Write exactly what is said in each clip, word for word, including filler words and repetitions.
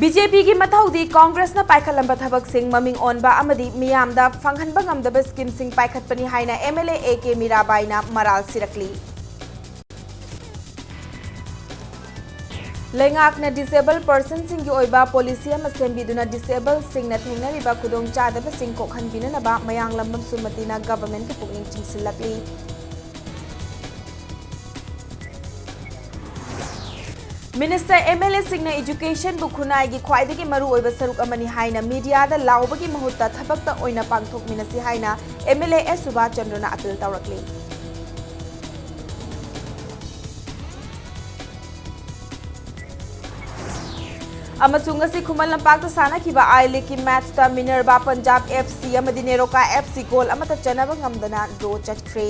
B J ꯄꯤꯒꯤ ꯃꯊꯧꯗꯤ ꯀꯣꯡꯒ꯭ꯔꯦꯁꯅ ꯄꯥꯏꯈꯠꯂꯝꯕ ꯊꯕꯛꯁꯤꯡ ꯃꯃꯤꯡ ꯑꯣꯟꯕ ꯑꯃꯗꯤ ꯃꯤꯌꯥꯝꯗ ꯐꯪꯍꯟꯕ ꯉꯝꯗꯕ scheme ꯁꯤꯡ ꯄꯥꯏꯈꯠꯄꯅꯤ ꯍꯥꯏꯅ M L A A K ꯃꯤꯔꯥꯕꯥꯏꯅ ꯃꯔꯥꯜ ꯁꯤꯔꯛꯂꯤ꯫ ꯂꯩꯉꯥꯛꯅ disabled person ꯁꯤꯡꯒꯤ ꯑꯣꯏꯕ policy ꯑꯃ ꯁꯦꯝꯕꯤꯗꯨꯅ disabled ꯁꯤꯡꯅ ꯊꯦꯡꯅꯔꯤꯕ ꯈꯨꯗꯣꯡꯆꯥꯗꯕꯁꯤꯡ ꯀꯣꯛꯍꯟꯕꯤꯅꯅꯕ ꯃꯌꯥꯡꯂꯝꯕꯝ ꯁꯨꯃꯇꯤꯅ government ꯄꯨ ꯄꯨꯛꯅꯤꯡ ꯆꯤꯡꯁꯤꯜꯂꯛꯂꯤ꯫ Minister, M L A ꯁꯤꯡꯅ education ꯕꯨ ꯈꯨꯟꯅꯥꯏꯒꯤ ꯈ꯭ꯋꯥꯏꯗꯒꯤ ꯃꯔꯨꯑꯣꯏꯕ ꯁꯔꯨꯛ ꯑꯃꯅꯤ ꯍꯥꯏꯅ media ꯗ ꯂꯥꯎꯕꯒꯤ ꯃꯍꯨꯠꯇ ꯊꯕꯛꯇ ꯑꯣꯏꯅ ꯄꯥꯡꯊꯣꯛꯃꯤꯟꯅꯁꯤ ꯍꯥꯏꯅ M L A S Subhas ꯆꯟꯗ꯭ꯔꯅ appeal ꯇꯧꯔꯛꯂꯤ꯫ ꯑꯃꯁꯨꯡ ꯉꯁꯤ ꯈꯨꯃꯟ ꯂꯝꯄꯥꯛꯇ ꯁꯥꯟꯅꯈꯤꯕ I League ꯀꯤ match ꯇ Minerva Punjab F C ꯑꯃꯗꯤ Neroka F C goal ꯑꯃꯠꯇ ꯆꯟꯅꯕ ꯉꯝꯗꯅ draw ꯆꯠꯈ꯭ꯔꯦ꯫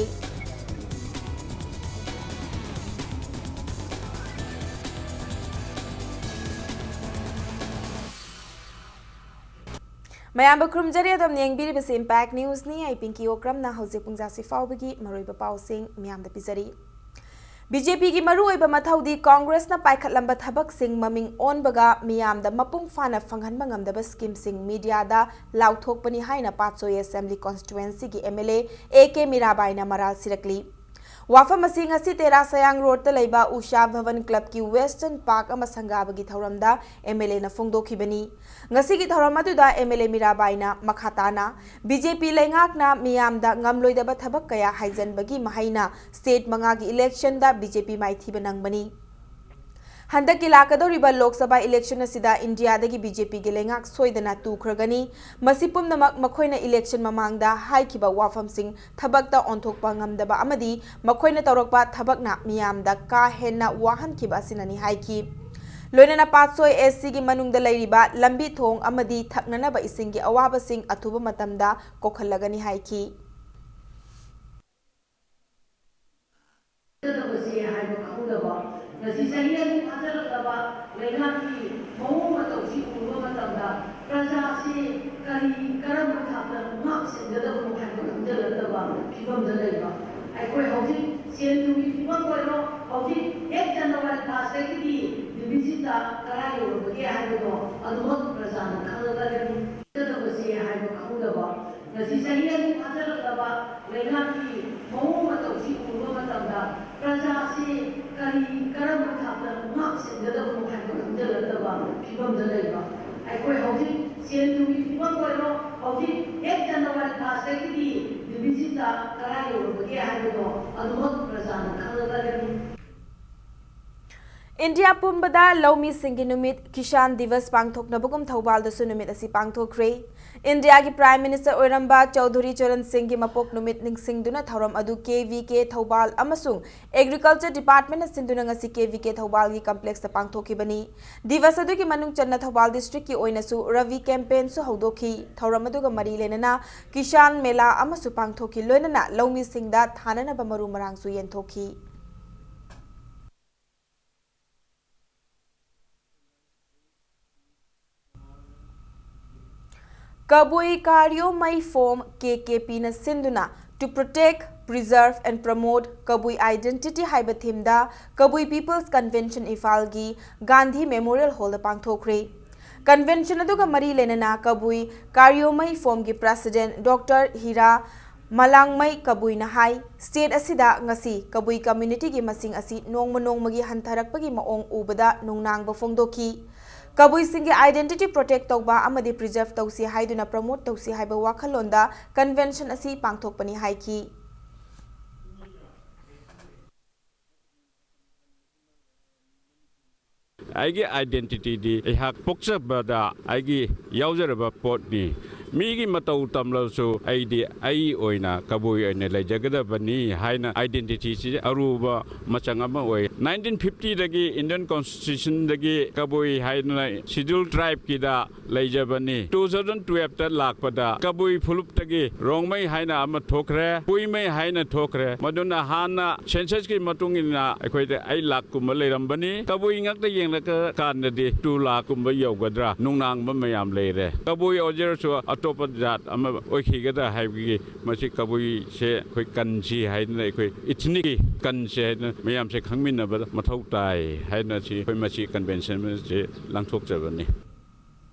ꯃꯌꯥꯝꯕꯨ ꯈꯨꯔꯨꯝꯖꯔꯤ, ꯑꯗꯣꯝꯅ ꯌꯦꯡꯕꯤꯔꯤꯕꯁꯤ Impact News ꯅꯤ꯫ ꯑꯩ ꯄꯤꯡꯀꯤ ꯑꯣꯀ꯭ꯔꯝꯅ ꯍꯧꯖꯤꯛ ꯄꯨꯡꯖꯥꯁꯤ ꯐꯥꯎꯕꯒꯤ ꯃꯔꯨꯑꯣꯏꯕ ꯄꯥꯎꯁꯤꯡ ꯃꯤꯌꯥꯝꯗ ꯄꯤꯖꯔꯤ꯫ ꯕꯤ ꯖꯦ ꯄꯤꯒꯤ ꯃꯔꯨꯑꯣꯏꯕ ꯃꯊꯧꯗꯤ ꯀꯣꯡꯒ꯭ꯔꯦꯁꯅ ꯄꯥꯏꯈꯠꯂꯝꯕ ꯊꯕꯛꯁꯤꯡ ꯃꯃꯤꯡ ꯑꯣꯟꯕꯒ ꯃꯤꯌꯥꯝꯗ ꯃꯄꯨꯡ ꯐꯥꯅ ꯐꯪꯍꯟꯕ ꯉꯝꯗꯕ scheme ꯁꯤꯡ media ꯗ ꯂꯥꯎꯊꯣꯛꯄꯅꯤ ꯍꯥꯏꯅ ꯄꯥꯠꯁꯣꯏ Assembly Constituency ꯒꯤ M L A A K ꯃꯤꯔꯥꯕꯥꯏꯅ ꯃꯔꯥꯜ ꯁꯤꯔꯛꯂꯤ꯫ ꯋꯥꯐꯝ ꯑꯁꯤ ꯉꯁꯤ ꯇꯦꯔꯥ ꯁꯌꯥꯡ road ꯇ ꯂꯩꯕ ꯎꯁꯥ ꯚꯕꯟ club ꯀꯤ Western Park ꯑꯃ ꯁꯪꯒꯥꯕꯒꯤ ꯊꯧꯔꯝꯗ M L A ꯅ ꯐꯣꯡꯗꯣꯛꯈꯤꯕꯅꯤ꯫ ꯉꯁꯤꯒꯤ ꯊꯧꯔꯝ ꯑꯗꯨꯗ M L A ꯃꯤꯔꯥꯕꯥꯏꯅ ꯃꯈꯥ ꯇꯥꯅ, B J P ꯂꯩꯉꯥꯛꯅ ꯃꯤꯌꯥꯝꯗ ꯉꯝꯂꯣꯏꯗꯕ ꯊꯕꯛ ꯀꯌꯥ ꯍꯥꯏꯖꯟꯕꯒꯤ ꯃꯍꯩꯅ state ꯃꯉꯥꯒꯤ election ꯗ B J P ꯃꯥꯏꯊꯤꯕ ꯅꯪꯕꯅꯤ꯫ ꯍꯟꯗꯛꯀꯤ ꯂꯥꯛꯀꯗꯧꯔꯤꯕ Lok Sabha election ꯑꯁꯤꯗ ꯏꯟꯗꯤꯌꯥꯗꯒꯤ B J P ꯒꯤ ꯂꯩꯉꯥꯛ ꯁꯣꯏꯗꯅ ꯇꯨꯈ꯭ꯔꯒꯅꯤ꯫ ꯃꯁꯤ ꯄꯨꯝꯅꯃꯛ ꯃꯈꯣꯏꯅ election ꯃꯃꯥꯡꯗ ꯍꯥꯏꯈꯤꯕ ꯋꯥꯐꯝꯁꯤꯡ ꯊꯕꯛꯇ ꯑꯣꯟꯊꯣꯛꯄ ꯉꯝꯗꯕ ꯑꯃꯗꯤ ꯃꯈꯣꯏꯅ ꯇꯧꯔꯛꯄ ꯊꯕꯛꯅ ꯃꯤꯌꯥꯝꯗ ꯀꯥ ꯍꯦꯟꯅ ꯋꯥꯍꯟꯈꯤꯕ ꯑꯁꯤꯅꯅꯤ ꯍꯥꯏꯈꯤ꯫ ꯂꯣꯏꯅꯅ ꯄꯥꯠꯁꯣꯏ S C ꯒꯤ ꯃꯅꯨꯡꯗ ꯂꯩꯔꯤꯕ ꯂꯝꯕꯤ ꯊꯣꯡ ꯑꯃꯗꯤ ꯊꯛꯅꯅꯕ ꯏꯁꯤꯡꯒꯤ ꯑꯋꯥꯕꯁꯤꯡ ꯑꯊꯨꯕ ꯃꯇꯝꯗ ꯀꯣꯛꯍꯜꯂꯒꯅꯤ ꯍꯥꯏꯈꯤ꯫ ꯆꯠꯀꯗꯕꯁꯦ ꯍꯥꯏꯕ ꯈꯪꯗꯕ, ꯉꯁꯤ ꯆꯍꯤ ꯑꯅꯤ ꯐꯥꯖꯤꯜꯂꯛꯂꯕ ꯂꯩꯉꯥꯛꯀꯤ ꯃꯑꯣꯡ ꯃꯇꯧꯁꯤ ꯎꯕ ꯃꯇꯝꯗ ꯄ꯭ꯔꯖꯥꯁꯤ ꯀꯔꯤ, ꯀꯔꯝꯕ ꯊꯥꯛꯇ ꯉꯥꯛ ꯁꯦꯟꯒꯗꯕꯅꯣ ꯍꯥꯏꯕ ꯈꯪꯖꯤꯜꯂꯛꯇꯕ ꯐꯤꯕꯝꯗ ꯂꯩꯕ꯫ ꯑꯩꯈꯣꯏ ꯍꯧꯖꯤꯛ ꯁꯦꯟ ꯊꯨꯝꯒꯤ ꯐꯤꯕꯝ ꯑꯣꯏꯔꯣ, ꯍꯧꯖꯤꯛ ꯍꯦꯛ ꯖꯅꯋꯥꯔꯤ ꯊꯥꯁꯤꯗꯒꯤꯗꯤ deficit ꯀꯗꯥꯏ ꯌꯧꯔꯕꯒꯦ ꯍꯥꯏꯕꯗꯣ ꯑꯗꯨꯃꯛ ꯄ꯭ꯔꯖꯥꯅ ꯈꯪꯂꯒꯗꯕꯅꯤ꯫ ꯆꯠꯀꯗꯕꯁꯦ ꯍꯥꯏꯕ ꯈꯪꯗꯕ, ꯉꯁꯤ ꯆꯍꯤ ꯑꯅꯤ ꯐꯥꯖꯤꯜꯂꯛꯂꯕ ꯂꯩꯉꯥꯛꯀꯤ ꯃꯑꯣꯡ ꯃꯇꯧꯁꯤ ꯎꯕ ꯃꯇꯝꯗ ꯄ꯭ꯔꯖꯥꯁꯤ ꯀꯔꯤ, ꯀꯔꯝꯕ ꯊꯥꯛꯇ ꯉꯥꯛ ꯁꯦꯟꯒꯗꯕꯅꯣ ꯍꯥꯏꯕ ꯈꯪꯖꯤꯜꯂꯛꯇꯕ ꯐꯤꯕꯝꯗ ꯂꯩꯕ꯫ ꯑꯩꯈꯣꯏ ꯍꯧꯖꯤꯛ ꯁꯦꯟ ꯊꯨꯝꯒꯤ ꯐꯤꯕꯝ ꯑꯣꯏꯔꯣ, ꯍꯧꯖꯤꯛ ꯍꯦꯛ ꯖꯅꯋꯥꯔꯤ ꯊꯥꯁꯤꯗꯒꯤꯗꯤ ꯗꯤꯐꯤꯁꯤꯠꯇ ꯀꯗꯥꯏ ꯌꯧꯔꯕꯒꯦ ꯍꯥꯏꯕꯗꯣ ꯑꯗꯨꯃꯛ ꯄ꯭ꯔꯖꯥꯅ ꯈꯪꯂꯒꯗꯕꯅꯤ꯫ ꯏꯟꯗꯤꯌꯥ ꯄꯨꯝꯕꯗ ꯂꯧꯃꯤꯁꯤꯡꯒꯤ ꯅꯨꯃꯤꯠ, ꯀꯤꯁꯥꯟ ꯗꯤꯕꯁ ꯄꯥꯡꯊꯣꯛꯅꯕꯒꯨꯝ ꯊꯧꯕꯥꯜꯗꯁꯨ ꯅꯨꯃꯤꯠ ꯑꯁꯤ ꯄꯥꯡꯊꯣꯛꯈ꯭ꯔꯦ꯫ ꯏꯟꯗꯤꯌꯥꯒꯤ ꯄ꯭ꯔꯥꯏꯝ ꯃꯤꯅꯤꯁꯇꯔ ꯑꯣꯏꯔꯝꯕ ꯆꯧꯙꯨꯔꯤ ꯆꯔꯟ ꯁꯤꯡꯒꯤ ꯃꯄꯣꯛ ꯅꯨꯃꯤꯠ ꯅꯤꯡꯁꯤꯡꯗꯨꯅ ꯊꯧꯔꯝ ꯑꯗꯨ ꯀꯦ ꯚꯤ ꯀꯦ ꯊꯧꯕꯥꯜ ꯑꯃꯁꯨꯡ ꯑꯦꯒ꯭ꯔꯤꯀꯜꯆꯔ ꯗꯤꯄꯥꯔꯠꯃꯦꯟꯅ ꯁꯤꯟꯗꯨꯅ ꯉꯁꯤ ꯀꯦ ꯚꯤ ꯀꯦ ꯊꯧꯕꯥꯜꯒꯤ ꯀꯝꯄ꯭ꯂꯦꯛꯁꯇ ꯄꯥꯡꯊꯣꯛꯈꯤꯕꯅꯤ꯫ ꯗꯤꯕꯁ ꯑꯗꯨꯒꯤ ꯃꯅꯨꯡ ꯆꯟꯅ ꯊꯧꯕꯥꯜ ꯗꯤꯁꯇ꯭ꯔꯤꯛꯀꯤ ꯑꯣꯏꯅꯁꯨ ꯔꯕꯤ ꯀꯦꯝꯄꯦꯟꯁꯨ ꯍꯧꯗꯣꯛꯈꯤ꯫ ꯊꯧꯔꯝ ꯑꯗꯨꯒ ꯃꯔꯤ ꯂꯩꯅꯅ ꯀꯤꯁꯥꯟ ꯃꯦꯂꯥ ꯑꯃꯁꯨ ꯄꯥꯡꯊꯣꯛꯈꯤ, ꯂꯣꯏꯅꯅ ꯂꯧꯃꯤꯁꯤꯡꯗ ꯊꯥꯅꯅꯕ ꯃꯔꯨ ꯃꯔꯥꯡꯁꯨ ꯌꯦꯟꯊꯣꯛꯈꯤ꯫ ꯀꯕꯨꯏ ꯀꯥꯔꯤꯌꯣꯃꯩ ꯐꯣꯝ, ꯀꯦ ꯀꯦ ꯄꯤꯅ ꯁꯤꯟꯗꯨꯅ To Protect, Preserve and Promote Kabui Identity ꯍꯥꯏꯕ ꯊꯤꯝꯗ ꯀꯕꯨꯏ ꯄꯤꯄꯜꯁ ꯀꯟꯚꯦꯟꯁꯟ ꯏꯝꯐꯥꯜꯒꯤ ꯒꯥꯟꯙꯤ ꯃꯦꯃꯣꯔꯤꯌꯦꯜ ꯍꯣꯜꯗ ꯄꯥꯡꯊꯣꯛꯈ꯭ꯔꯦ꯫ ꯀꯟꯚꯦꯟꯁꯟ ꯑꯗꯨꯒ ꯃꯔꯤ ꯂꯩꯅꯅ ꯀꯕꯨꯏ ꯀꯥꯔꯤꯌꯣꯃꯩ ꯐꯣꯝꯒꯤ ꯄ꯭ꯔꯦꯁꯤꯗꯦꯟꯠ ꯗꯣꯛꯇꯔ ꯍꯤꯔꯥ ꯃꯂꯥꯡꯃꯩ ꯀꯕꯨꯏꯅ ꯍꯥꯏ, ꯁ꯭ꯇꯦꯠ ꯑꯁꯤꯗ ꯉꯁꯤ ꯀꯕꯨꯏ ꯀꯝꯃ꯭ꯌꯨꯅꯤꯇꯤꯒꯤ ꯃꯁꯤꯡ ꯑꯁꯤ ꯅꯣꯡꯃ ꯅꯣꯡꯃꯒꯤ ꯍꯟꯊꯔꯛꯄꯒꯤ ꯃꯑꯣꯡ ꯎꯕꯗ ꯅꯨꯡꯅꯥꯡꯕ ꯐꯣꯡꯗꯣꯛꯈꯤ꯫ ꯀꯕꯨꯏꯁꯤꯡꯒꯤ ꯑꯥꯏꯗꯦꯟꯇꯤꯇꯤ ꯄ꯭ꯔꯣꯇꯦꯛ ꯇꯧꯕ ꯑꯃꯗꯤ ꯄ꯭ꯔꯤꯖꯔꯚ ꯇꯧꯁꯤ ꯍꯥꯏꯗꯨꯅ ꯄ꯭ꯔꯃꯣꯠ ꯇꯧꯁꯤ ꯍꯥꯏꯕ ꯋꯥꯈꯜꯂꯣꯟꯗ ꯀꯟꯚꯦꯟꯁꯟ ꯑꯁꯤ ꯄꯥꯡꯊꯣꯛꯄꯅꯤ ꯍꯥꯏꯈꯤ꯫ ꯑꯩꯒꯤ ꯑꯥꯏꯗꯦꯟꯇꯤꯇꯤꯗꯤ ꯑꯩꯍꯥꯛ ꯄꯣꯛꯆꯕꯗ ꯑꯩꯒꯤ ꯌꯥꯎꯖꯔꯕ ꯄꯣꯠꯅꯤ꯫ ꯃꯤꯒꯤ ꯃꯇꯧ ꯇꯝꯂꯕꯁꯨ ꯑꯩꯗꯤ ꯑꯩ ꯑꯣꯏꯅ ꯀꯕꯨꯏ ꯑꯣꯏꯅ ꯂꯩꯖꯒꯗꯕꯅꯤ ꯍꯥꯏꯅ ꯑꯥꯏꯗꯦꯟꯇꯤꯇꯤꯁꯤ ꯑꯔꯨꯕ ꯃꯆꯪ ꯑꯃ ꯑꯣꯏ꯫ ꯅꯥꯏꯟꯇꯤꯟ ꯐꯤꯐꯇꯤꯗꯒꯤ ꯏꯟꯗꯤꯌꯟ ꯀꯣꯟꯁꯇꯤꯇ꯭ꯌꯨꯁꯟꯗꯒꯤ ꯀꯕꯨꯏ ꯍꯥꯏꯗꯅ ꯁꯤꯗ꯭ꯌꯨꯜ ꯇ꯭ꯔꯥꯏꯕꯀꯤꯗ ꯂꯩꯖꯕꯅꯤ꯫ ꯇꯨ ꯊꯥꯎꯖꯟ ꯇꯨꯋꯦꯜꯐꯇ ꯂꯥꯛꯄꯗ ꯀꯕꯨꯏ ꯐꯨꯂꯨꯞꯇꯒꯤ ꯔꯣꯡꯃꯩ ꯍꯥꯏꯅ ꯑꯃ ꯊꯣꯛꯈ꯭ꯔꯦ, ꯀꯨꯏꯃꯩ ꯍꯥꯏꯅ ꯊꯣꯛꯈ꯭ꯔꯦ꯫ ꯃꯗꯨꯅ ꯍꯥꯟꯅ ꯁꯦꯟꯁꯁꯀꯤ ꯃꯇꯨꯡ ꯏꯟꯅ ꯑꯩꯈꯣꯏꯗ ꯑꯩꯠ ꯂꯥꯈ ꯀꯨꯝꯕ ꯂꯩꯔꯝꯕꯅꯤ꯫ ꯀꯕꯨꯏ ꯉꯥꯛꯇ ꯌꯦꯡꯂꯛꯄ ꯀꯥꯟꯗꯗꯤ ꯇꯨ ꯂꯥꯈ ꯀꯨꯝꯕ ꯌꯧꯒꯗ꯭ꯔꯥ, ꯅꯨꯡꯅꯥꯡꯕ ꯃꯌꯥꯝ ꯂꯩꯔꯦ꯫ ꯀꯕꯨꯏ ꯑꯣꯏꯖꯔꯁꯨ ꯑꯇꯣꯞꯄ ꯖꯥꯠ ꯑꯃ ꯑꯣꯏꯈꯤꯒꯗ꯭ꯔꯥ ꯍꯥꯏꯕꯒꯤ, ꯃꯁꯤ ꯀꯕꯨꯏꯁꯦ ꯑꯩꯈꯣꯏ ꯀꯟꯁꯤ ꯍꯥꯏꯗꯅ, ꯑꯩꯈꯣꯏ ꯏꯊꯅꯤꯛꯀꯤ ꯀꯟꯁꯤ ꯍꯥꯏꯗꯅ ꯃꯌꯥꯝꯁꯦ ꯈꯪꯃꯤꯟꯅꯕꯗ ꯃꯊꯧ ꯇꯥꯏ ꯍꯥꯏꯗꯅ ꯁꯤ ꯑꯩꯈꯣꯏ ꯃꯁꯤ ꯀꯟꯚꯦꯟꯁꯟ ꯑꯁꯤ ꯂꯥꯡꯊꯣꯛꯆꯕꯅꯤ꯫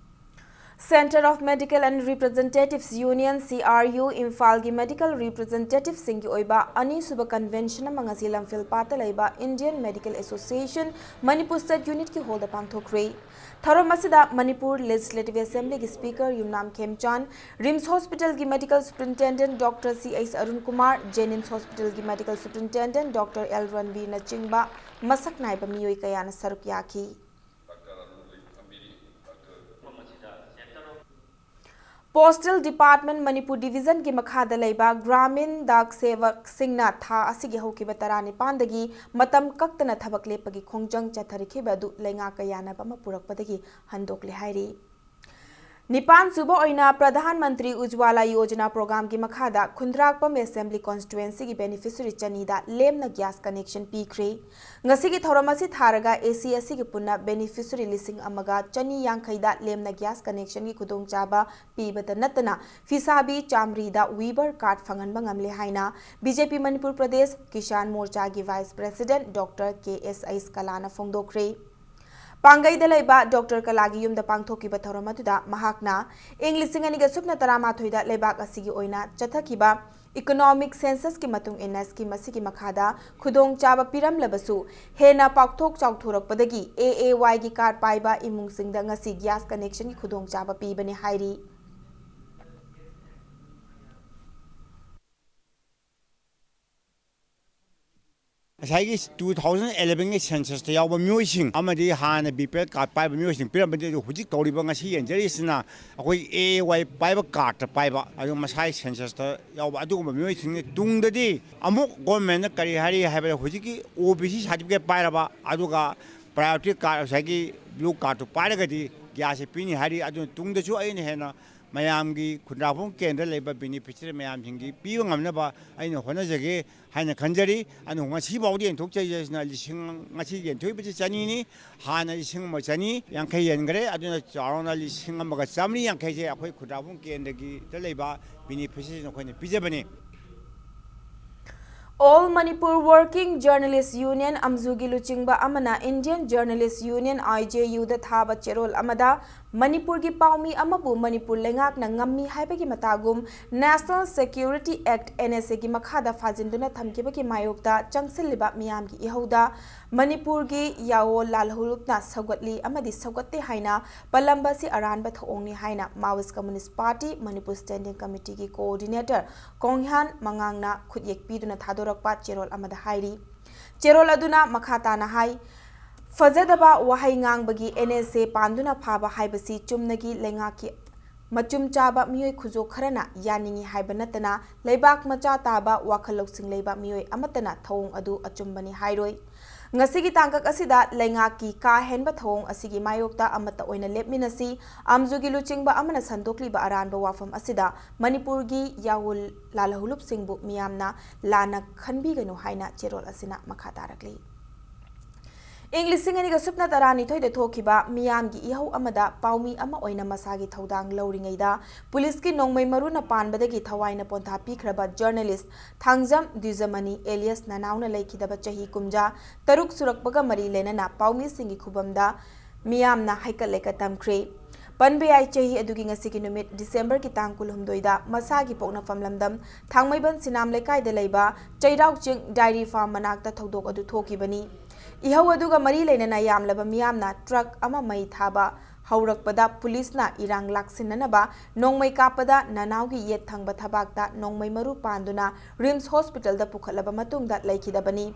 Centre of Medical and Representatives Union, C R U, ꯏꯝꯐꯥꯜꯒꯤ ꯃꯦꯗꯤꯀꯦꯜ ꯔꯤꯄ꯭ꯔꯖꯦꯟꯇꯦꯇꯤꯚꯁꯤꯡꯒꯤ ꯑꯣꯏꯕ ꯑꯅꯤꯁꯨꯕ ꯀꯟꯚꯦꯟꯁꯟ ꯑꯃ ꯉꯁꯤ ꯂꯝꯐꯦꯜ ꯄꯥꯠꯇ ꯂꯩꯕ Indian Medical Association Manipur State Unitꯀꯤ ꯍꯣꯜꯗ ꯄꯥꯡꯊꯣꯛꯈ꯭ꯔꯦ꯫ ꯊꯧꯔꯝ ꯑꯁꯤꯗ ꯃꯅꯤꯄꯨꯔ ꯂꯦꯖꯤꯁꯂꯦꯇꯤꯚ ꯑꯦꯁꯦꯝꯕ꯭ꯂꯤꯒꯤ ꯁ꯭ꯄꯤꯀꯔ ꯌꯨꯝꯅꯥꯝ ꯈꯦꯝꯆꯥꯟ, ꯔꯤꯝꯁ ꯍꯣꯁꯄꯤꯇꯥꯜꯒꯤ ꯃꯦꯗꯤꯀꯦꯜ ꯁꯨꯄꯔꯤꯟꯇꯦꯟꯗꯦꯟꯠ ꯗꯣꯛꯇꯔ ꯁꯤ ꯑꯩꯆ ꯑꯔꯨꯟ ꯀꯨꯃꯥꯔ, ꯖꯦꯅꯤꯝꯁ ꯍꯣꯁꯄꯤꯇꯥꯜꯒꯤ ꯃꯦꯗꯤꯀꯦꯜ ꯁꯨꯄꯔꯤꯟꯇꯦꯟꯗꯦꯟꯠ ꯗꯣꯛꯇꯔ ꯑꯦꯜ ꯔꯟꯕꯤꯔꯅꯆꯤꯡꯕ ꯃꯁꯛ ꯅꯥꯏꯕ ꯃꯤꯑꯣꯏ ꯀꯌꯥꯅ ꯁꯔꯨꯛ ꯌꯥꯈꯤ꯫ Postal Department ꯃꯅꯤꯄꯨꯔ ꯗꯤꯚꯤꯖꯟꯒꯤ ꯃꯈꯥꯗ ꯂꯩꯕ ꯒ꯭ꯔꯥꯃꯤꯟ ꯗꯥꯛ ꯁꯦꯚꯛꯁꯤꯡꯅ ꯊꯥ ꯑꯁꯤꯒꯤ ꯍꯧꯈꯤꯕ ꯇꯔꯥꯅꯤꯄꯥꯟꯗꯒꯤ ꯃꯇꯝ ꯀꯛꯇꯅ ꯊꯕꯛ ꯂꯦꯞꯄꯒꯤ ꯈꯣꯡꯖꯪ ꯆꯠꯊꯔꯛꯈꯤꯕ ꯑꯗꯨ ꯂꯩꯉꯥꯛꯀ ꯌꯥꯅꯕ ꯑꯃ ꯄꯨꯔꯛꯄꯗꯒꯤ ꯍꯟꯗꯣꯛꯂꯦ ꯍꯥꯏꯔꯤ꯫ ꯅꯤꯄꯥꯟ ꯁꯨꯕ ꯑꯣꯏꯅ ꯄ꯭ꯔꯙꯥꯟ ꯃꯟꯇ꯭ꯔꯤ ꯎꯖ꯭ꯋꯥꯂꯥ ꯌꯣꯖꯅꯥ ꯄ꯭ꯔꯣꯒ꯭ꯔꯥꯝꯒꯤ ꯃꯈꯥꯗ ꯈꯨꯟꯗ꯭ꯔꯥꯛꯄꯝ ꯑꯦꯁꯦꯝꯕ꯭ꯂꯤ ꯀꯣꯟꯁꯇꯤꯇ꯭ꯋꯦꯟꯁꯤꯒꯤ ꯕꯦꯅꯤꯐꯤꯁꯔꯤ ꯆꯅꯤꯗ ꯂꯦꯝꯅ ꯒ꯭ꯌꯥꯁ ꯀꯅꯦꯛꯁꯟ ꯄꯤꯈ꯭ꯔꯦ꯫ ꯉꯁꯤꯒꯤ ꯊꯧꯔꯝ ꯑꯁꯤ ꯊꯥꯔꯒ ꯑꯦꯁꯤ ꯑꯁꯤꯒꯤ ꯄꯨꯟꯅ ꯕꯦꯅꯤꯐꯤꯁꯔꯤ ꯂꯤꯁꯤꯡ ꯑꯃꯒ ꯆꯅꯤ ꯌꯥꯡꯈꯩꯗ ꯂꯦꯝꯅ ꯒ꯭ꯌꯥꯁ ꯀꯅꯦꯛꯁꯟꯒꯤ ꯈꯨꯗꯣꯡꯆꯥꯕ ꯄꯤꯕꯇ ꯅꯠꯇꯅ ꯐꯤꯁꯥꯕꯤ ꯆꯥꯝꯔꯤꯗ ꯋꯤꯕꯔ ꯀꯥꯔꯗ ꯐꯪꯍꯟꯕ ꯉꯝꯂꯦ ꯍꯥꯏꯅ B J P Manipur Pradesh Kisan ꯃꯣꯔꯆꯥꯒꯤ vice president doctor K S ꯑꯩꯁ ꯀꯂꯥꯅ ꯐꯣꯡꯗꯣꯛꯈ꯭ꯔꯦ꯫ ꯄꯥꯡꯒꯩꯗ ꯂꯩꯕ ꯗꯣꯛꯇꯔ ꯀꯂꯥꯒꯤ ꯌꯨꯝꯗ ꯄꯥꯡꯊꯣꯛꯈꯤꯕ ꯊꯧꯔꯝ ꯑꯗꯨꯗ ꯃꯍꯥꯛꯅ ꯏꯪ ꯂꯤꯁꯤꯡ ꯑꯅꯤꯒ ꯁꯨꯞꯅ ꯇꯔꯥꯃꯥꯊꯣꯏꯗ ꯂꯩꯕꯥꯛ ꯑꯁꯤꯒꯤ ꯑꯣꯏꯅ ꯆꯠꯊꯈꯤꯕ ꯏꯀꯣꯅꯣꯃꯤꯛ ꯁꯦꯟꯁꯁꯀꯤ ꯃꯇꯨꯡ ꯏꯟꯅ ꯁ꯭ꯀꯤꯝ ꯑꯁꯤꯒꯤ ꯃꯈꯥꯗ ꯈꯨꯗꯣꯡꯆꯥꯕ ꯄꯤꯔꯝꯂꯕꯁꯨ, ꯍꯦꯟꯅ ꯄꯥꯛꯊꯣꯛ ꯆꯥꯎꯊꯣꯔꯛꯄꯗꯒꯤ ꯑꯦ ꯑꯦ ꯋꯥꯏꯒꯤ ꯀꯥꯔꯗ ꯄꯥꯏꯕ ꯏꯃꯨꯡꯁꯤꯡꯗ ꯉꯁꯤ ꯒ꯭ꯌꯥꯁ ꯀꯅꯦꯛꯁꯟꯒꯤ ꯈꯨꯗꯣꯡꯆꯥꯕ ꯄꯤꯕꯅꯤ ꯍꯥꯏꯔꯤ꯫ ꯉꯁꯥꯏꯒꯤ ꯇꯨ ꯊꯥꯎꯖꯟ ꯑꯦꯂꯦꯚꯦꯟꯒꯤ ꯁꯦꯟꯁꯁꯇ ꯌꯥꯎꯕ ꯃꯤꯑꯣꯏꯁꯤꯡ ꯑꯃꯗꯤ ꯍꯥꯟꯅ ꯕꯤ ꯄꯤ ꯑꯦꯜ ꯀꯥꯔꯗ ꯄꯥꯏꯕ ꯃꯤꯑꯣꯏꯁꯤꯡ ꯄꯤꯔꯝꯕꯗꯤ, ꯑꯗꯨ ꯍꯧꯖꯤꯛ ꯇꯧꯔꯤꯕ ꯉꯁꯤ ꯌꯦꯡꯖꯔꯤꯁꯤꯅ ꯑꯩꯈꯣꯏ ꯑꯦ ꯑꯦ ꯋꯥꯏ ꯄꯥꯏꯕ, ꯀꯥꯔꯗꯇ ꯄꯥꯏꯕ, ꯑꯗꯨ ꯃꯁꯥꯒꯤ ꯁꯦꯟꯁꯁꯇ ꯌꯥꯎꯕ ꯑꯗꯨꯒꯨꯝꯕ ꯃꯤꯑꯣꯏꯁꯤꯡꯅꯤ꯫ ꯇꯨꯡꯗꯗꯤ ꯑꯃꯨꯛ ꯒꯣꯔꯃꯦꯟꯅ ꯀꯔꯤ ꯍꯥꯏꯔꯤ ꯍꯥꯏꯕꯗ, ꯍꯧꯖꯤꯛꯀꯤ ꯑꯣ ꯕꯤ ꯁꯤ ꯁꯥꯔꯇꯤꯐꯤꯀꯦꯠ ꯄꯥꯏꯔꯕ, ꯑꯗꯨꯒ ꯄ꯭ꯔꯥꯏꯌꯣꯔꯤꯇꯤ ꯀꯥꯔꯗ, ꯉꯁꯥꯏꯒꯤ ꯕ꯭ꯂꯨ ꯀꯥꯔꯗꯇꯨ ꯄꯥꯏꯔꯒꯗꯤ ꯒ꯭ꯌꯥꯁꯁꯦ ꯄꯤꯅꯤ ꯍꯥꯏꯔꯤ꯫ ꯑꯗꯨꯅ ꯇꯨꯡꯗꯁꯨ ꯑꯩꯅ ꯍꯦꯟꯅ ꯃꯌꯥꯝꯒꯤ ꯈꯨꯟꯗ꯭ꯔꯥꯛꯐꯝ ꯀꯦꯟꯗ꯭ꯔ ꯂꯩꯕ ꯕꯦꯅꯤꯐꯤꯁꯔꯤ ꯃꯌꯥꯝꯁꯤꯡꯒꯤ ꯄꯤꯕ ꯉꯝꯅꯕ ꯑꯩꯅ ꯍꯣꯠꯅꯖꯒꯦ ꯍꯥꯏꯅ ꯈꯟꯖꯔꯤ꯫ ꯑꯗꯨ ꯉꯁꯤꯐꯥꯎꯗꯤ ꯌꯦꯟꯊꯣꯛꯆꯔꯤꯁꯤꯅ ꯂꯤꯁꯤꯡ, ꯉꯁꯤ ꯌꯦꯟꯊꯣꯛꯏꯕꯁꯤ ꯆꯅꯤꯅꯤ꯫ ꯍꯥꯟꯅ ꯂꯤꯁꯤꯡ ꯑꯃ ꯆꯅꯤ ꯌꯥꯡꯈꯩ ꯌꯦꯟꯈ꯭ꯔꯦ꯫ ꯑꯗꯨꯅ ꯆꯥꯎꯔꯥꯛꯅ ꯂꯤꯁꯤꯡ ꯑꯃꯒ ꯆꯥꯃꯔꯤ ꯌꯥꯡꯈꯩꯁꯦ ꯑꯩꯈꯣꯏ ꯈꯨꯟꯗ꯭ꯔꯥꯛꯐꯝ ꯀꯦꯟꯗ꯭ꯔꯒꯤꯗ ꯂꯩꯕ ꯕꯦꯅꯤꯐꯤꯁꯔꯤꯁꯤꯡ ꯑꯩꯈꯣꯏꯅ ꯄꯤꯖꯕꯅꯤ꯫ All Manipur Working Journalist Union, ꯑꯝꯖꯨꯒꯤ ꯂꯨꯆꯤꯡꯕ ꯑꯃꯅ Indian Journalist Union, I J U ꯗ ꯊꯥꯕ ꯆꯦꯔꯣꯜ ꯑꯃꯗ ꯃꯅꯤꯄꯨꯔꯒꯤ ꯄꯥꯎꯃꯤ ꯑꯃꯕꯨ ꯃꯅꯤꯄꯨꯔ ꯂꯩꯉꯥꯛꯅ ꯉꯝꯃꯤ ꯍꯥꯏꯕꯒꯤ ꯃꯇꯥꯒꯨꯝ National Security Act, N S A ꯒꯤ ꯃꯈꯥꯗ ꯐꯥꯖꯤꯟꯗꯨꯅ ꯊꯝꯈꯤꯕꯒꯤ ꯃꯥꯌꯣꯛꯇ ꯆꯪꯁꯤꯜꯂꯤꯕ ꯃꯤꯌꯥꯝꯒꯤ ꯏꯍꯧꯗ ꯃꯅꯤꯄꯨꯔꯒꯤ ꯌꯥꯑꯣ ꯂꯥꯜꯍꯧꯂꯨꯞꯅ ꯁꯧꯒꯠꯂꯤ ꯑꯃꯗꯤ ꯁꯧꯒꯠꯇꯦ ꯍꯥꯏꯅ ꯄꯜꯂꯝꯕ ꯑꯁꯤ ꯑꯔꯥꯟꯕ ꯊꯧꯑꯣꯡꯅꯤ ꯍꯥꯏꯅ Maoist Communist Party Manipur Standing Committee ꯒꯤ Coordinator ꯀꯣꯡꯍ꯭ꯌꯥꯟ ꯃꯉꯥꯡꯅ ꯈꯨꯠꯌꯦꯛ ꯄꯤꯗꯨꯅ ꯊꯥꯗꯣꯔꯛꯄ ꯆꯦꯔꯣꯜ ꯑꯃꯗ ꯍꯥꯏꯔꯤ꯫ ꯆꯦꯔꯣꯜ ꯑꯗꯨꯅ ꯃꯈꯥ ꯇꯥꯅ ꯍꯥꯏ, ꯐꯖꯗꯕ ꯋꯥꯍꯩ ꯉꯥꯡꯕꯒꯤ N S A ꯄꯥꯟꯗꯨꯅ ꯐꯥꯕ ꯍꯥꯏꯕꯁꯤ ꯆꯨꯝꯅꯒꯤ ꯂꯩꯉꯥꯛꯀꯤ ꯃꯆꯨꯝ ꯆꯥꯕ ꯃꯤꯑꯣꯏ ꯈꯨꯖꯣꯛ ꯈꯔꯅ ꯌꯥꯅꯤꯡꯏ ꯍꯥꯏꯕ ꯅꯠꯇꯅ ꯂꯩꯕꯥꯛ ꯃꯆꯥ ꯇꯥꯕ ꯋꯥꯈꯜ ꯂꯧꯁꯤꯡ ꯂꯩꯕ ꯃꯤꯑꯣꯏ ꯑꯃꯠꯇꯅ ꯊꯧꯑꯣꯡ ꯑꯗꯨ ꯑꯆꯨꯝꯕꯅꯤ ꯍꯥꯏꯔꯣꯏ꯫ ꯉꯁꯤꯒꯤ ꯇꯥꯡꯀꯛ ꯑꯁꯤꯗ ꯂꯩꯉꯥꯛꯀꯤ ꯀꯥ ꯍꯦꯟꯕ ꯊꯧꯑꯣꯡ ꯑꯁꯤꯒꯤ ꯃꯥꯌꯣꯛꯇ ꯑꯃꯠꯇ ꯑꯣꯏꯅ ꯂꯦꯞꯃꯤꯟꯅꯁꯤ꯫ ꯑꯝꯖꯨꯒꯤ ꯂꯨꯆꯤꯡꯕ ꯑꯃꯅ ꯁꯟꯗꯣꯛꯂꯤꯕ ꯑꯔꯥꯟꯕ ꯋꯥꯐꯝ ꯑꯁꯤꯗ ꯃꯅꯤꯄꯨꯔꯒꯤ ꯌꯥꯑꯣ ꯂꯥꯜꯍꯧꯂꯨꯞꯁꯤꯡꯕꯨ ꯃꯤꯌꯥꯝꯅ ꯂꯥꯟꯅ ꯈꯟꯕꯤꯒꯅꯨ ꯍꯥꯏꯅ ꯆꯦꯔꯣꯜ ꯑꯁꯤꯅ ꯃꯈꯥ ꯇꯥꯔꯛꯂꯤ꯫ ꯏꯪ ꯂꯤꯁꯤꯡ ꯑꯅꯤꯒ ꯁꯨꯞꯅ ꯇꯔꯥꯅꯤꯊꯣꯏꯗ ꯊꯣꯛꯈꯤꯕ ꯃꯤꯌꯥꯝꯒꯤ ꯏꯍꯧ ꯑꯃꯗ ꯄꯥꯎꯃꯤ ꯑꯃ ꯑꯣꯏꯅ ꯃꯁꯥꯒꯤ ꯊꯧꯗꯥꯡ ꯂꯧꯔꯤꯉꯩꯗ ꯄꯨꯂꯤꯁꯀꯤ ꯅꯣꯡꯃꯩ ꯃꯔꯨꯅ ꯄꯥꯟꯕꯗꯒꯤ ꯊꯋꯥꯏꯅ ꯄꯣꯟꯊꯥ ꯄꯤꯈ꯭ꯔꯕ journalist ꯊꯥꯡꯖꯝ ꯗ꯭ꯌꯨꯖꯃꯅꯤ alias ꯅꯅꯥꯎꯅ ꯂꯩꯈꯤꯗꯕ ꯆꯍꯤ ꯀꯨꯝꯖꯥ ꯇꯔꯨꯛ ꯁꯨꯔꯛꯄꯒ ꯃꯔꯤ ꯂꯩꯅꯅ ꯄꯥꯎꯃꯤꯁꯤꯡꯒꯤ ꯈꯨꯕꯝꯗ ꯃꯤꯌꯥꯝꯅ ꯍꯩꯀꯠ ꯂꯩꯀꯠ ꯇꯝꯈ꯭ꯔꯦ꯫ ꯄꯟꯕ ꯌꯥꯏ, ꯆꯍꯤ ꯑꯗꯨꯒꯤ ꯉꯁꯤꯒꯤ ꯅꯨꯃꯤꯠ December ꯒꯤ ꯇꯥꯡ ꯀꯨꯟꯍꯨꯝꯗꯣꯏꯗ ꯃꯁꯥꯒꯤ ꯄꯣꯛꯅꯐꯝ ꯂꯝꯗꯝ ꯊꯥꯡꯃꯩꯕꯟ ꯁꯤꯅꯥꯝ ꯂꯩꯀꯥꯏꯗ ꯂꯩꯕ ꯆꯩꯔꯥꯎ ꯆꯤꯡ dairy farm ꯃꯅꯥꯛꯇ ꯊꯧꯗꯣꯛ ꯑꯗꯨ ꯊꯣꯛꯈꯤꯕꯅꯤ꯫ ꯏꯍꯧ ꯑꯗꯨꯒ ꯃꯔꯤ ꯂꯩꯅꯅ ꯌꯥꯝꯂꯕ ꯃꯤꯌꯥꯝꯅ truck ꯑꯃ ꯃꯩ ꯊꯥꯕ ꯍꯧꯔꯛꯄꯗ ꯄꯨꯂꯤꯁꯅ ꯏꯔꯥꯡ ꯂꯥꯛꯁꯤꯟꯅꯅꯕ ꯅꯣꯡꯃꯩ ꯀꯥꯞꯄꯗ ꯅꯅꯥꯎꯒꯤ ꯌꯦꯠ ꯊꯪꯕ ꯊꯕꯥꯛꯇ ꯅꯣꯡꯃꯩ ꯃꯔꯨ ꯄꯥꯟꯗꯨꯅ RIMS hospital ꯗ ꯄꯨꯈꯠꯂꯕ ꯃꯇꯨꯡꯗ ꯂꯩꯈꯤꯗꯕꯅꯤ꯫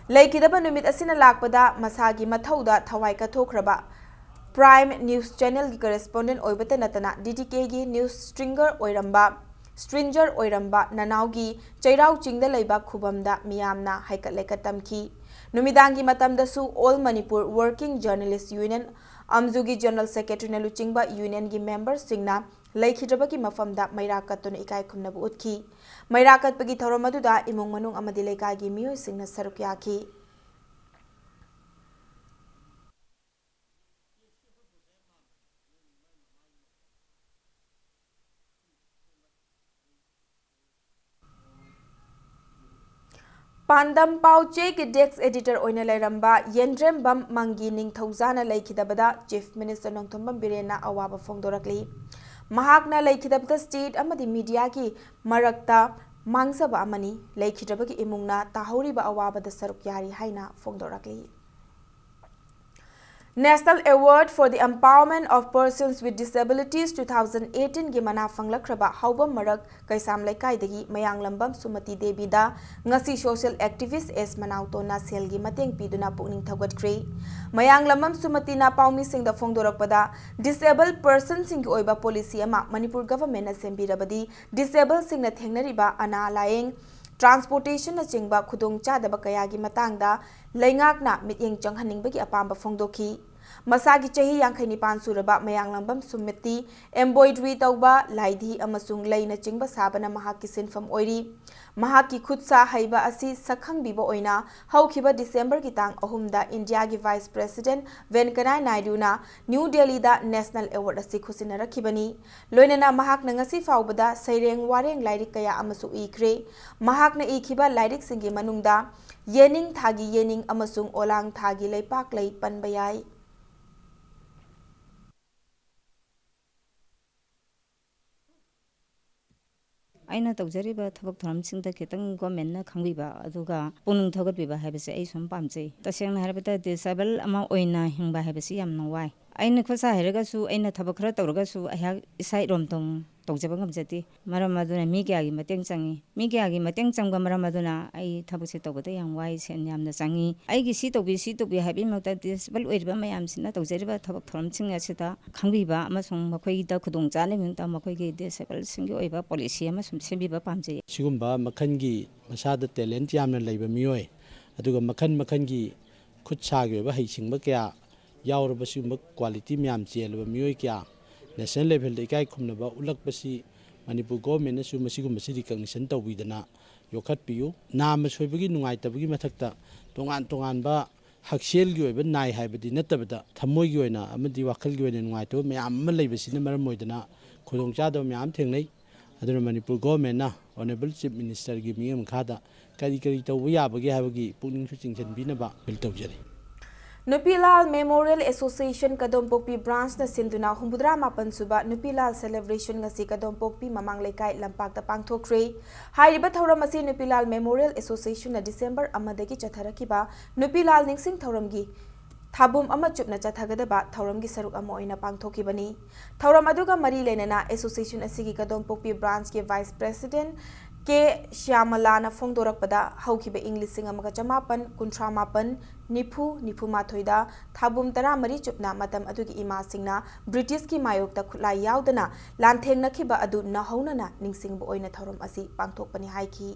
ꯂꯩꯈꯤꯗꯕ ꯅꯨꯃꯤꯠ ꯑꯁꯤꯅ ꯂꯥꯛꯄꯗ ꯃꯁꯥꯒꯤ ꯃꯊꯧꯗ ꯊꯋꯥꯏ ꯀꯠꯊꯣꯛꯈ꯭ꯔꯕ Prime News Channel ꯒꯤ correspondent ꯑꯣꯏꯕꯇ ꯅꯠꯇꯅ D D K ꯒꯤ news stringer ꯑꯣꯏꯔꯝꯕ, stringer ꯑꯣꯏꯔꯝꯕ ꯅꯅꯥꯎꯒꯤ ꯆꯩꯔꯥꯎ ꯆꯤꯡꯗ ꯂꯩꯕ ꯈꯨꯕꯝꯗ ꯃꯤꯌꯥꯝꯅ ꯍꯩꯀꯠ ꯂꯩꯀꯠ ꯇꯝꯈꯤ꯫ ꯅꯨꯃꯤꯗꯥꯡꯒꯤ ꯃꯇꯝꯗꯁꯨ All Manipur Working Journalist Union, ꯑꯝꯖꯨꯒꯤ General Secretary ꯅ ꯂꯨꯆꯤꯡꯕ union ꯒꯤ member ꯁꯤꯡꯅ ꯂꯩꯈꯤꯗ꯭ꯔꯕꯒꯤ ꯃꯐꯝꯗ ꯃꯩꯔꯥ ꯀꯠꯇꯨꯅ ꯏꯀꯥꯏ ꯈꯨꯝꯅꯕ ꯎꯠꯈꯤ꯫ ꯃꯩꯔꯥ ꯀꯠꯄꯒꯤ ꯊꯧꯔꯝ ꯑꯗꯨꯗ ꯏꯃꯨꯡ ꯃꯅꯨꯡ ꯑꯃꯗꯤ ꯂꯩꯀꯥꯏꯒꯤ ꯃꯤꯑꯣꯏꯁꯤꯡꯅ ꯁꯔꯨꯛ ꯌꯥꯈꯤ꯫ ꯄꯥꯟꯗꯝ ꯄꯥꯎꯆꯦꯒꯤ ꯗꯦꯁ꯭ꯛ ꯑꯦꯗꯤꯇꯔ ꯑꯣꯏꯅ ꯂꯩꯔꯝꯕ ꯌꯦꯟꯗ꯭ꯔꯦꯝꯕꯝ ꯃꯪꯒꯤ ꯅꯤꯡꯊꯧꯖꯥꯅ ꯂꯩꯈꯤꯗꯕꯗ ꯆꯤꯐ ꯃꯤꯅꯤꯁꯇꯔ ꯅꯣꯡꯊꯣꯝꯕꯝ ꯕꯤꯔꯦꯟꯅ ꯑꯋꯥꯕ ꯐꯣꯡꯗꯣꯔꯛꯂꯤ꯫ ꯃꯍꯥꯛꯅ ꯂꯩꯈꯤꯗꯕꯗ ꯁ꯭ꯇꯦꯠ ꯑꯃꯗꯤ ꯃꯤꯗꯤꯌꯥꯒꯤ ꯃꯔꯛꯇ ꯃꯥꯡꯖꯕ ꯑꯃꯅꯤ꯫ ꯂꯩꯈꯤꯗ꯭ꯔꯕꯒꯤ ꯏꯃꯨꯡꯅ ꯇꯥꯍꯧꯔꯤꯕ ꯑꯋꯥꯕꯗ ꯁꯔꯨꯛ ꯌꯥꯔꯤ ꯍꯥꯏꯅ ꯐꯣꯡꯗꯣꯔꯛꯂꯤ꯫ National Award for the Empowerment of Persons with Disabilities two thousand eighteen ꯒꯤ ꯃꯅꯥ ꯐꯪꯂꯛꯈ꯭ꯔꯕ ꯍꯥꯎꯕꯝ ꯃꯔꯛ ꯀꯩꯁꯥꯝ ꯂꯩꯀꯥꯏꯗꯒꯤ ꯃꯌꯥꯡꯂꯝꯕꯝ ꯁꯨꯃꯇꯤ ꯗꯦꯕꯤꯗ ꯉꯁꯤ ꯁꯣꯁꯤꯌꯦꯜ ꯑꯦꯛꯇꯤꯚꯤꯁ꯭ꯠ ꯑꯦꯁ ꯃꯅꯥꯎꯇꯣꯟꯅ ꯁꯦꯜꯒꯤ ꯃꯇꯦꯡ ꯄꯤꯗꯨꯅ ꯄꯨꯛꯅꯤꯡ ꯊꯧꯒꯠꯈ꯭ꯔꯦ꯫ ꯃꯌꯥꯡꯂꯝꯕꯝ ꯁꯨꯃꯇꯤꯅ ꯄꯥꯎꯃꯤꯁꯤꯡꯗ ꯐꯣꯡꯗꯣꯔꯛꯄꯗ, ꯗꯤꯁꯑꯦꯕꯜ ꯄꯔꯁꯟꯁꯤꯡꯒꯤ ꯑꯣꯏꯕ ꯄꯣꯂꯤꯁꯤ ꯑꯃ ꯃꯅꯤꯄꯨꯔ ꯒꯚꯔꯟꯃꯦꯟꯠꯅ ꯁꯦꯝꯕꯤꯔꯕꯗꯤ ꯗꯤꯁꯑꯦꯕꯜꯁꯤꯡꯅ ꯊꯦꯡꯅꯔꯤꯕ ꯑꯅꯥ ꯂꯥꯌꯦꯡ, ꯇ꯭ꯔꯥꯟꯁꯄꯣꯔꯇꯦꯁꯟꯅꯆꯤꯡꯕ ꯈꯨꯗꯣꯡꯆꯥꯗꯕ ꯀꯌꯥꯒꯤ ꯃꯇꯥꯡꯗ ꯂꯩꯉꯥꯛꯅ ꯃꯤꯠꯌꯦꯡ ꯆꯪꯍꯟꯅꯤꯡꯕꯒꯤ ꯑꯄꯥꯝꯕ ꯐꯣꯡꯗꯣꯛꯈꯤ꯫ ꯃꯁꯥꯒꯤ ꯆꯍꯤ ꯌꯥꯡꯈꯩ ꯅꯤꯄꯥꯟ ꯁꯨꯔꯕ ꯃꯌꯥꯡꯂꯝꯕꯝ ꯁꯨꯃꯇꯤ embroidery ꯇꯧꯕ, ꯂꯥꯏꯙꯤ ꯑꯃꯁꯨꯡ ꯂꯩꯅꯆꯤꯡꯕ ꯁꯥꯕꯅ ꯃꯍꯥꯛꯀꯤ ꯁꯤꯟꯐꯝ ꯑꯣꯏꯔꯤ꯫ ꯃꯍꯥꯛꯀꯤ ꯈꯨꯠ ꯁꯥ ꯍꯩꯕ ꯑꯁꯤ ꯁꯛꯈꯪꯕꯤꯕ ꯑꯣꯏꯅ ꯍꯧꯈꯤꯕ ꯗꯤꯁꯦꯝꯕꯔꯒꯤ ꯇꯥꯡ ꯑꯍꯨꯝꯗ ꯏꯟꯗꯤꯌꯥꯒꯤ ꯚꯥꯏꯁ ꯄ꯭ꯔꯦꯁꯤꯗꯦꯟꯠ ꯚꯦꯟꯀꯌꯥ ꯅꯥꯏꯗꯨꯅ ꯅ꯭ꯌꯨ ꯗꯦꯜꯂꯤꯗ ꯅꯦꯁꯅꯦꯜ ꯑꯦꯋꯥꯔꯗ ꯑꯁꯤ ꯈꯨꯠꯁꯤꯟꯅꯔꯛꯈꯤꯕꯅꯤ꯫ ꯂꯣꯏꯅꯅ ꯃꯍꯥꯛꯅ ꯉꯁꯤ ꯐꯥꯎꯕꯗ ꯁꯩꯔꯦꯡ ꯋꯥꯔꯦꯡ ꯂꯥꯏꯔꯤꯛ ꯀꯌꯥ ꯑꯃꯁꯨ ꯏꯈ꯭ꯔꯦ꯫ ꯃꯍꯥꯛꯅ ꯏꯈꯤꯕ ꯂꯥꯏꯔꯤꯛꯁꯤꯡꯒꯤ ꯃꯅꯨꯡꯗ ꯌꯦꯅꯤꯡ ꯊꯥꯒꯤ ꯌꯦꯅꯤꯡ ꯑꯃꯁꯨꯡ ꯑꯣꯂꯥꯡ ꯊꯥꯒꯤ ꯂꯩꯄꯥꯛ ꯂꯩ ꯄꯟꯕ ꯌꯥꯏ꯫ ꯑꯩꯅ ꯇꯧꯖꯔꯤꯕ ꯊꯕꯛ ꯊꯧꯔꯝꯁꯤꯡꯗ ꯈꯤꯇꯪ ꯒꯣꯔꯃꯦꯟꯅ ꯈꯪꯕꯤꯕ, ꯑꯗꯨꯒ ꯄꯨꯛꯅꯤꯡ ꯊꯧꯒꯠꯄꯤꯕ ꯍꯥꯏꯕꯁꯦ ꯑꯩ ꯁꯨꯝ ꯄꯥꯝꯖꯩ꯫ ꯇꯁꯦꯡꯅ ꯍꯥꯏꯔꯕꯗ, ꯗꯤꯁꯑꯦꯕꯜ ꯑꯃ ꯑꯣꯏꯅ ꯍꯤꯡꯕ ꯍꯥꯏꯕꯁꯤ ꯌꯥꯝꯅ ꯋꯥꯏ꯫ ꯑꯩꯅ ꯈꯨꯠ ꯁꯥ ꯍꯩꯔꯒꯁꯨ, ꯑꯩꯅ ꯊꯕꯛ ꯈꯔ ꯇꯧꯔꯒꯁꯨ, ꯑꯩꯍꯥꯛ ꯏꯁꯥ ꯏꯔꯣꯝꯗꯣꯝ ꯇꯧꯖꯕ ꯉꯝꯖꯗꯦ꯫ ꯃꯔꯝ ꯑꯗꯨꯅ ꯃꯤ ꯀꯌꯥꯒꯤ ꯃꯇꯦꯡ ꯆꯪꯉꯤ꯫ ꯃꯤ ꯀꯌꯥꯒꯤ ꯃꯇꯦꯡ ꯆꯪꯕ ꯃꯔꯝ ꯑꯗꯨꯅ ꯑꯩ ꯊꯕꯛꯁꯦ ꯇꯧꯕꯗ ꯌꯥꯝ ꯋꯥꯏ, ꯁꯦꯟ ꯌꯥꯝꯅ ꯆꯪꯉꯤ꯫ ꯑꯩꯒꯤ ꯁꯤ ꯇꯧꯕꯤ, ꯁꯤ ꯇꯧꯕꯤ ꯍꯥꯏꯕꯒꯤ ꯃꯍꯨꯠꯇ, ꯗꯤꯁꯑꯦꯕꯜ ꯑꯣꯏꯔꯤꯕ ꯃꯌꯥꯝꯁꯤꯅ ꯇꯧꯖꯔꯤꯕ ꯊꯕꯛ ꯊꯧꯔꯝꯁꯤꯡ ꯑꯁꯤꯗ ꯈꯪꯕꯤꯕ ꯑꯃꯁꯨꯡ ꯃꯈꯣꯏꯗ ꯈꯨꯗꯣꯡ ꯆꯥꯅꯕꯒꯤꯗꯃꯛꯇ ꯃꯈꯣꯏꯒꯤ ꯗꯤꯁꯑꯦꯕꯜꯁꯤꯡꯒꯤ ꯑꯣꯏꯕ ꯄꯣꯂꯤꯁꯤ ꯑꯃ ꯁꯨꯝ ꯁꯦꯝꯕꯤꯕ ꯄꯥꯝꯖꯩ꯫ ꯁꯤꯒꯨꯝꯕ ꯃꯈꯜꯒꯤ ꯃꯁꯥꯗ ꯇꯦꯂꯦꯟꯠ ꯌꯥꯝꯅ ꯂꯩꯕ ꯃꯤꯑꯣꯏ, ꯑꯗꯨꯒ ꯃꯈꯜ ꯃꯈꯜꯒꯤ ꯈꯨꯠ ꯁꯥꯒꯤ ꯑꯣꯏꯕ ꯍꯩꯁꯤꯡꯕ ꯀꯌꯥ ꯌꯥꯎꯔꯕ, ꯁꯤꯒꯨꯝꯕ ꯀ꯭ꯋꯥꯂꯤꯇꯤ ꯃꯌꯥꯝ ꯆꯦꯜꯂꯕ ꯃꯤꯑꯣꯏ ꯀꯌꯥ ꯅꯦꯁꯅꯦꯜ ꯂꯦꯚꯦꯜꯗ ꯏꯀꯥꯏ ꯈꯨꯝꯅꯕ ꯎꯠꯂꯛꯄꯁꯤ ꯃꯅꯤꯄꯨꯔ ꯒꯣꯔꯃꯦꯟꯅꯁꯨ ꯃꯁꯤꯒꯨꯝꯕꯁꯤ ꯔꯤꯀꯛꯅꯤꯁꯟ ꯇꯧꯕꯤꯗꯅ ꯌꯣꯛꯈꯠꯄꯤꯌꯨ꯫ ꯅꯥꯝꯃ ꯁꯣꯏꯕꯒꯤ ꯅꯨꯡꯉꯥꯏꯇꯕꯒꯤ ꯃꯊꯛꯇ ꯇꯣꯉꯥꯟ ꯇꯣꯉꯥꯟꯕ ꯍꯛꯁꯦꯜꯒꯤ ꯑꯣꯏꯕ ꯅꯥꯏ ꯍꯥꯏꯕꯗꯤ ꯅꯠꯇꯕꯗ, ꯊꯃꯣꯏꯒꯤ ꯑꯣꯏꯅ ꯑꯃꯗꯤ ꯋꯥꯈꯜꯒꯤ ꯑꯣꯏꯅ ꯅꯨꯡꯉꯥꯏꯇꯕ ꯃꯌꯥꯝ ꯑꯃ ꯂꯩꯕꯁꯤꯅ ꯃꯔꯝ ꯑꯣꯏꯗꯅ ꯈꯨꯗꯣꯡꯆꯥꯗꯕ ꯃꯌꯥꯝ ꯊꯦꯡꯅꯩ꯫ ꯑꯗꯨꯅ ꯃꯅꯤꯄꯨꯔ ꯒꯣꯔꯃꯦꯟꯅ, ꯑꯣꯅꯔꯦꯕꯜ ꯆꯤꯐ ꯃꯤꯅꯤꯁꯇꯔꯒꯤ ꯃꯤꯠꯌꯦꯡ ꯃꯈꯥꯗ ꯀꯔꯤ ꯀꯔꯤ ꯇꯧꯕ ꯌꯥꯕꯒꯦ ꯍꯥꯏꯕꯒꯤ ꯄꯨꯛꯅꯤꯡꯁꯨ ꯆꯤꯡꯁꯤꯟꯕꯤꯅꯕ ꯑꯄꯤꯜ ꯇꯧꯖꯔꯤ꯫ ꯅꯨꯄꯤꯂꯥꯜ ꯃꯦꯃꯣꯔꯤꯌꯦꯜ ꯑꯦꯁꯣꯁꯤꯌꯦꯁꯟ ꯀꯗꯣꯝꯄꯣꯛꯄꯤ ꯕ꯭ꯔꯥꯟꯁꯅ ꯁꯤꯟꯗꯨꯅ ꯍꯨꯝꯐꯨꯇꯔꯥ ꯃꯥꯄꯟ ꯁꯨꯕ ꯅꯨꯄꯤꯂꯥꯜ ꯁꯦꯂꯦꯕ꯭ꯔꯦꯁꯟ ꯉꯁꯤ ꯀꯗꯣꯝꯄꯣꯛꯄꯤ ꯃꯃꯥꯡ ꯂꯩꯀꯥꯏ ꯂꯝꯄꯥꯛꯇ ꯄꯥꯡꯊꯣꯛꯈ꯭ꯔꯦ꯫ ꯍꯥꯏꯔꯤꯕ ꯊꯧꯔꯝ ꯑꯁꯤ ꯅꯨꯄꯤꯂꯥꯜ ꯃꯦꯃꯣꯔꯤꯌꯦꯜ ꯑꯦꯁꯣꯁꯤꯌꯦꯁꯟꯅ ꯗꯤꯁꯦꯝꯕꯔ ꯑꯃꯗꯒꯤ ꯆꯠꯊꯔꯛꯈꯤꯕ ꯅꯨꯄꯤꯂꯥꯜ ꯅꯤꯡꯁꯤꯡ ꯊꯧꯔꯝꯒꯤ ꯊꯥꯕꯨꯝ ꯑꯃ ꯆꯨꯞꯅ ꯆꯠꯊꯒꯗꯕ ꯊꯧꯔꯝꯒꯤ ꯁꯔꯨꯛ ꯑꯃ ꯑꯣꯏꯅ ꯄꯥꯡꯊꯣꯛꯈꯤꯕꯅꯤ꯫ ꯊꯧꯔꯝ ꯑꯗꯨꯒ ꯃꯔꯤ ꯂꯩꯅꯅ ꯑꯦꯁꯣꯁꯤꯌꯦꯁꯟ ꯑꯁꯤꯒꯤ ꯀꯗꯣꯝꯄꯣꯛꯄꯤ ꯕ꯭ꯔꯥꯟꯁꯀꯤ ꯚꯥꯏꯁ ꯄ꯭ꯔꯦꯁꯤꯗꯦꯟꯠ ꯀꯦ ꯁ꯭ꯌꯥꯃꯂꯥꯅ ꯐꯣꯡꯗꯣꯔꯛꯄꯗ, ꯍꯧꯈꯤꯕ ꯏꯪ ꯂꯤꯁꯤꯡ ꯑꯃꯒ ꯆꯃꯥꯄꯟ ꯀꯨꯟꯊ꯭ꯔꯥ ꯃꯥꯄꯟ, ꯅꯤꯐꯨ, ꯅꯤꯐꯨ ꯃꯥꯊꯣꯏꯗ ꯊꯥꯕꯨꯝ ꯇꯔꯥꯃꯔꯤ ꯆꯨꯞꯅ ꯃꯇꯝ ꯑꯗꯨꯒꯤ ꯏꯃꯥꯁꯤꯡꯅ ꯕ꯭ꯔꯤꯇꯤꯁꯀꯤ ꯃꯥꯌꯣꯛꯇ ꯈꯨꯠꯂꯥꯏ ꯌꯥꯎꯗꯅ ꯂꯥꯟꯊꯦꯡꯅꯈꯤꯕ ꯑꯗꯨ ꯅꯧꯍꯧꯅꯅ ꯅꯤꯡꯁꯤꯡꯕ ꯑꯣꯏꯅ ꯊꯧꯔꯝ ꯑꯁꯤ ꯄꯥꯡꯊꯣꯛꯄꯅꯤ ꯍꯥꯏꯈꯤ꯫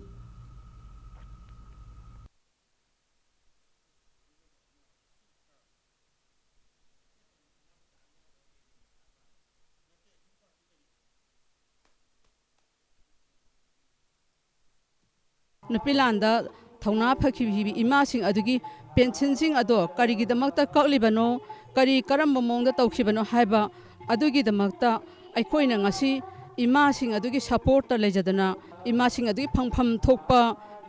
ꯅꯨꯄꯤ ꯂꯥꯟꯗ ꯊꯧꯅꯥ ꯐꯈꯤꯕ ꯏꯃꯥꯁꯤꯡ ꯑꯗꯨꯒꯤ ꯄꯦꯟꯁꯤꯟꯁꯤꯡ ꯑꯗꯣ ꯀꯔꯤꯒꯤꯗꯃꯛꯇ ꯀꯛꯂꯤꯕꯅꯣ, ꯀꯔꯤ ꯀꯔꯝꯕ ꯃꯑꯣꯡꯗ ꯇꯧꯈꯤꯕꯅꯣ ꯍꯥꯏꯕ ꯑꯗꯨꯒꯤꯗꯃꯛꯇ ꯑꯩꯈꯣꯏꯅ ꯉꯁꯤ ꯏꯃꯥꯁꯤꯡ ꯑꯗꯨꯒꯤ ꯁꯄꯣꯔꯠꯇ ꯂꯩꯖꯗꯅ, ꯏꯃꯥꯁꯤꯡ ꯑꯗꯨꯒꯤ ꯐꯪꯐꯝ ꯊꯣꯛꯄ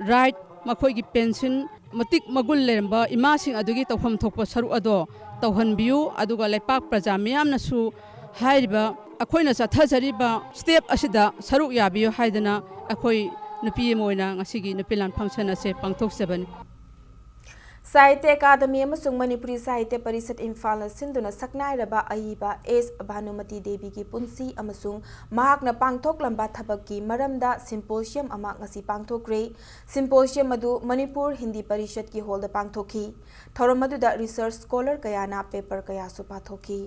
ꯔꯥꯏꯠ, ꯃꯈꯣꯏꯒꯤ ꯄꯦꯟꯁꯤꯟ, ꯃꯇꯤꯛ ꯃꯒꯨꯟ ꯂꯩꯔꯝꯕ ꯏꯃꯥꯁꯤꯡ ꯑꯗꯨꯒꯤ ꯇꯧꯐꯝ ꯊꯣꯛꯄ ꯁꯔꯨꯛ ꯑꯗꯣ ꯇꯧꯍꯟꯕꯤꯌꯨ, ꯑꯗꯨꯒ ꯂꯩꯄꯥꯛ ꯄ꯭ꯔꯖꯥ ꯃꯤꯌꯥꯝꯅꯁꯨ ꯍꯥꯏꯔꯤꯕ ꯑꯩꯈꯣꯏꯅ ꯆꯠꯊꯖꯔꯤꯕ ꯁ꯭ꯇꯦꯞ ꯑꯁꯤꯗ ꯁꯔꯨꯛ ꯌꯥꯕꯤꯌꯨ ꯍꯥꯏꯗꯅ ꯑꯩꯈꯣꯏ ꯅꯨꯄꯤ ꯑꯃ ꯑꯣꯏꯅ ꯉꯁꯤꯒꯤ ꯅꯨꯄꯤ ꯂꯥꯟ ꯐꯪꯁꯟ ꯑꯁꯦ ꯄꯥꯡꯊꯣꯛꯆꯕꯅꯤ꯫ ꯁꯥꯍꯤꯇ꯭ꯌ ꯑꯦꯀꯥꯗꯃꯤ ꯑꯃꯁꯨꯡ ꯃꯅꯤꯄꯨꯔꯤ ꯁꯥꯍꯤꯇ꯭ꯌ ꯄꯔꯤꯁꯠ ꯏꯝꯐꯥꯜꯅ ꯁꯤꯟꯗꯨꯅ ꯁꯛꯅꯥꯏꯔꯕ ꯑꯏꯕ ꯑꯦꯁ ꯚꯥꯅꯨꯃꯇꯤ ꯗꯦꯕꯤꯒꯤ ꯄꯨꯟꯁꯤ ꯑꯃꯁꯨꯡ ꯃꯍꯥꯛꯅ ꯄꯥꯡꯊꯣꯛꯂꯝꯕ ꯊꯕꯛꯀꯤ ꯃꯔꯝꯗ ꯁꯤꯝꯄꯣꯁꯤꯌꯝ ꯑꯃ ꯉꯁꯤ ꯄꯥꯡꯊꯣꯛꯈ꯭ꯔꯦ꯫ ꯁꯤꯝꯄꯣꯁꯤꯌꯝ ꯑꯗꯨ ꯃꯅꯤꯄꯨꯔ ꯍꯤꯟꯗꯤ ꯄꯔꯤꯁꯠꯀꯤ ꯍꯣꯜꯗ ꯄꯥꯡꯊꯣꯛꯈꯤ꯫ ꯊꯧꯔꯝ ꯑꯗꯨꯗ ꯔꯤꯁꯔꯆ ꯁ꯭ꯀꯣꯂꯔ ꯀꯌꯥꯅ ꯄꯦꯄꯔ ꯀꯌꯥꯁꯨ ꯄꯥꯊꯣꯛꯈꯤ꯫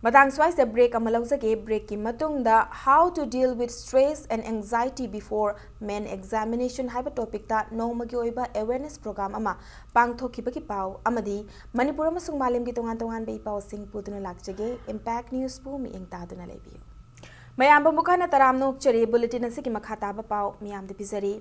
ꯃꯇꯥꯡ ꯁ꯭ꯋꯥꯏꯁꯤꯗ break ꯑꯃ ꯂꯧꯖꯒꯦ꯫ Breakꯀꯤ ꯃꯇꯨꯡꯗ How to Deal with Stress and Anxiety Before Main Examination ꯍꯥꯏꯕ topicꯇ ꯅꯣꯡꯃꯒꯤ ꯑꯣꯏꯕ awareness program ꯑꯃ ꯄꯥꯡꯊꯣꯛꯈꯤꯕꯒꯤ ꯄꯥꯎ ꯑꯃꯗꯤ ꯃꯅꯤꯄꯨꯔ ꯑꯃꯁꯨꯡ ꯃꯥꯂꯦꯝꯒꯤ ꯇꯣꯉꯥꯟ ꯇꯣꯉꯥꯟꯕ ꯏ ꯄꯥꯎꯁꯤꯡ ꯄꯨꯗꯨꯅ ꯂꯥꯛꯆꯒꯦ꯫ Impact Newsꯄꯨ ꯃꯤꯠꯌꯦꯡ ꯇꯥꯗꯨꯅ ꯂꯩꯕꯤꯌꯨ꯫ ꯃꯌꯥꯝꯕꯨ ꯑꯃꯨꯛ ꯍꯟꯅ ꯇꯔꯥꯝꯅ ꯑꯣꯛꯆꯔꯤ꯫ Bulletin ꯑꯁꯤꯒꯤ ꯃꯈꯥ ꯇꯥꯕ ꯄꯥꯎ ꯃꯤꯌꯥꯝꯗ ꯄꯤꯖꯔꯤ꯫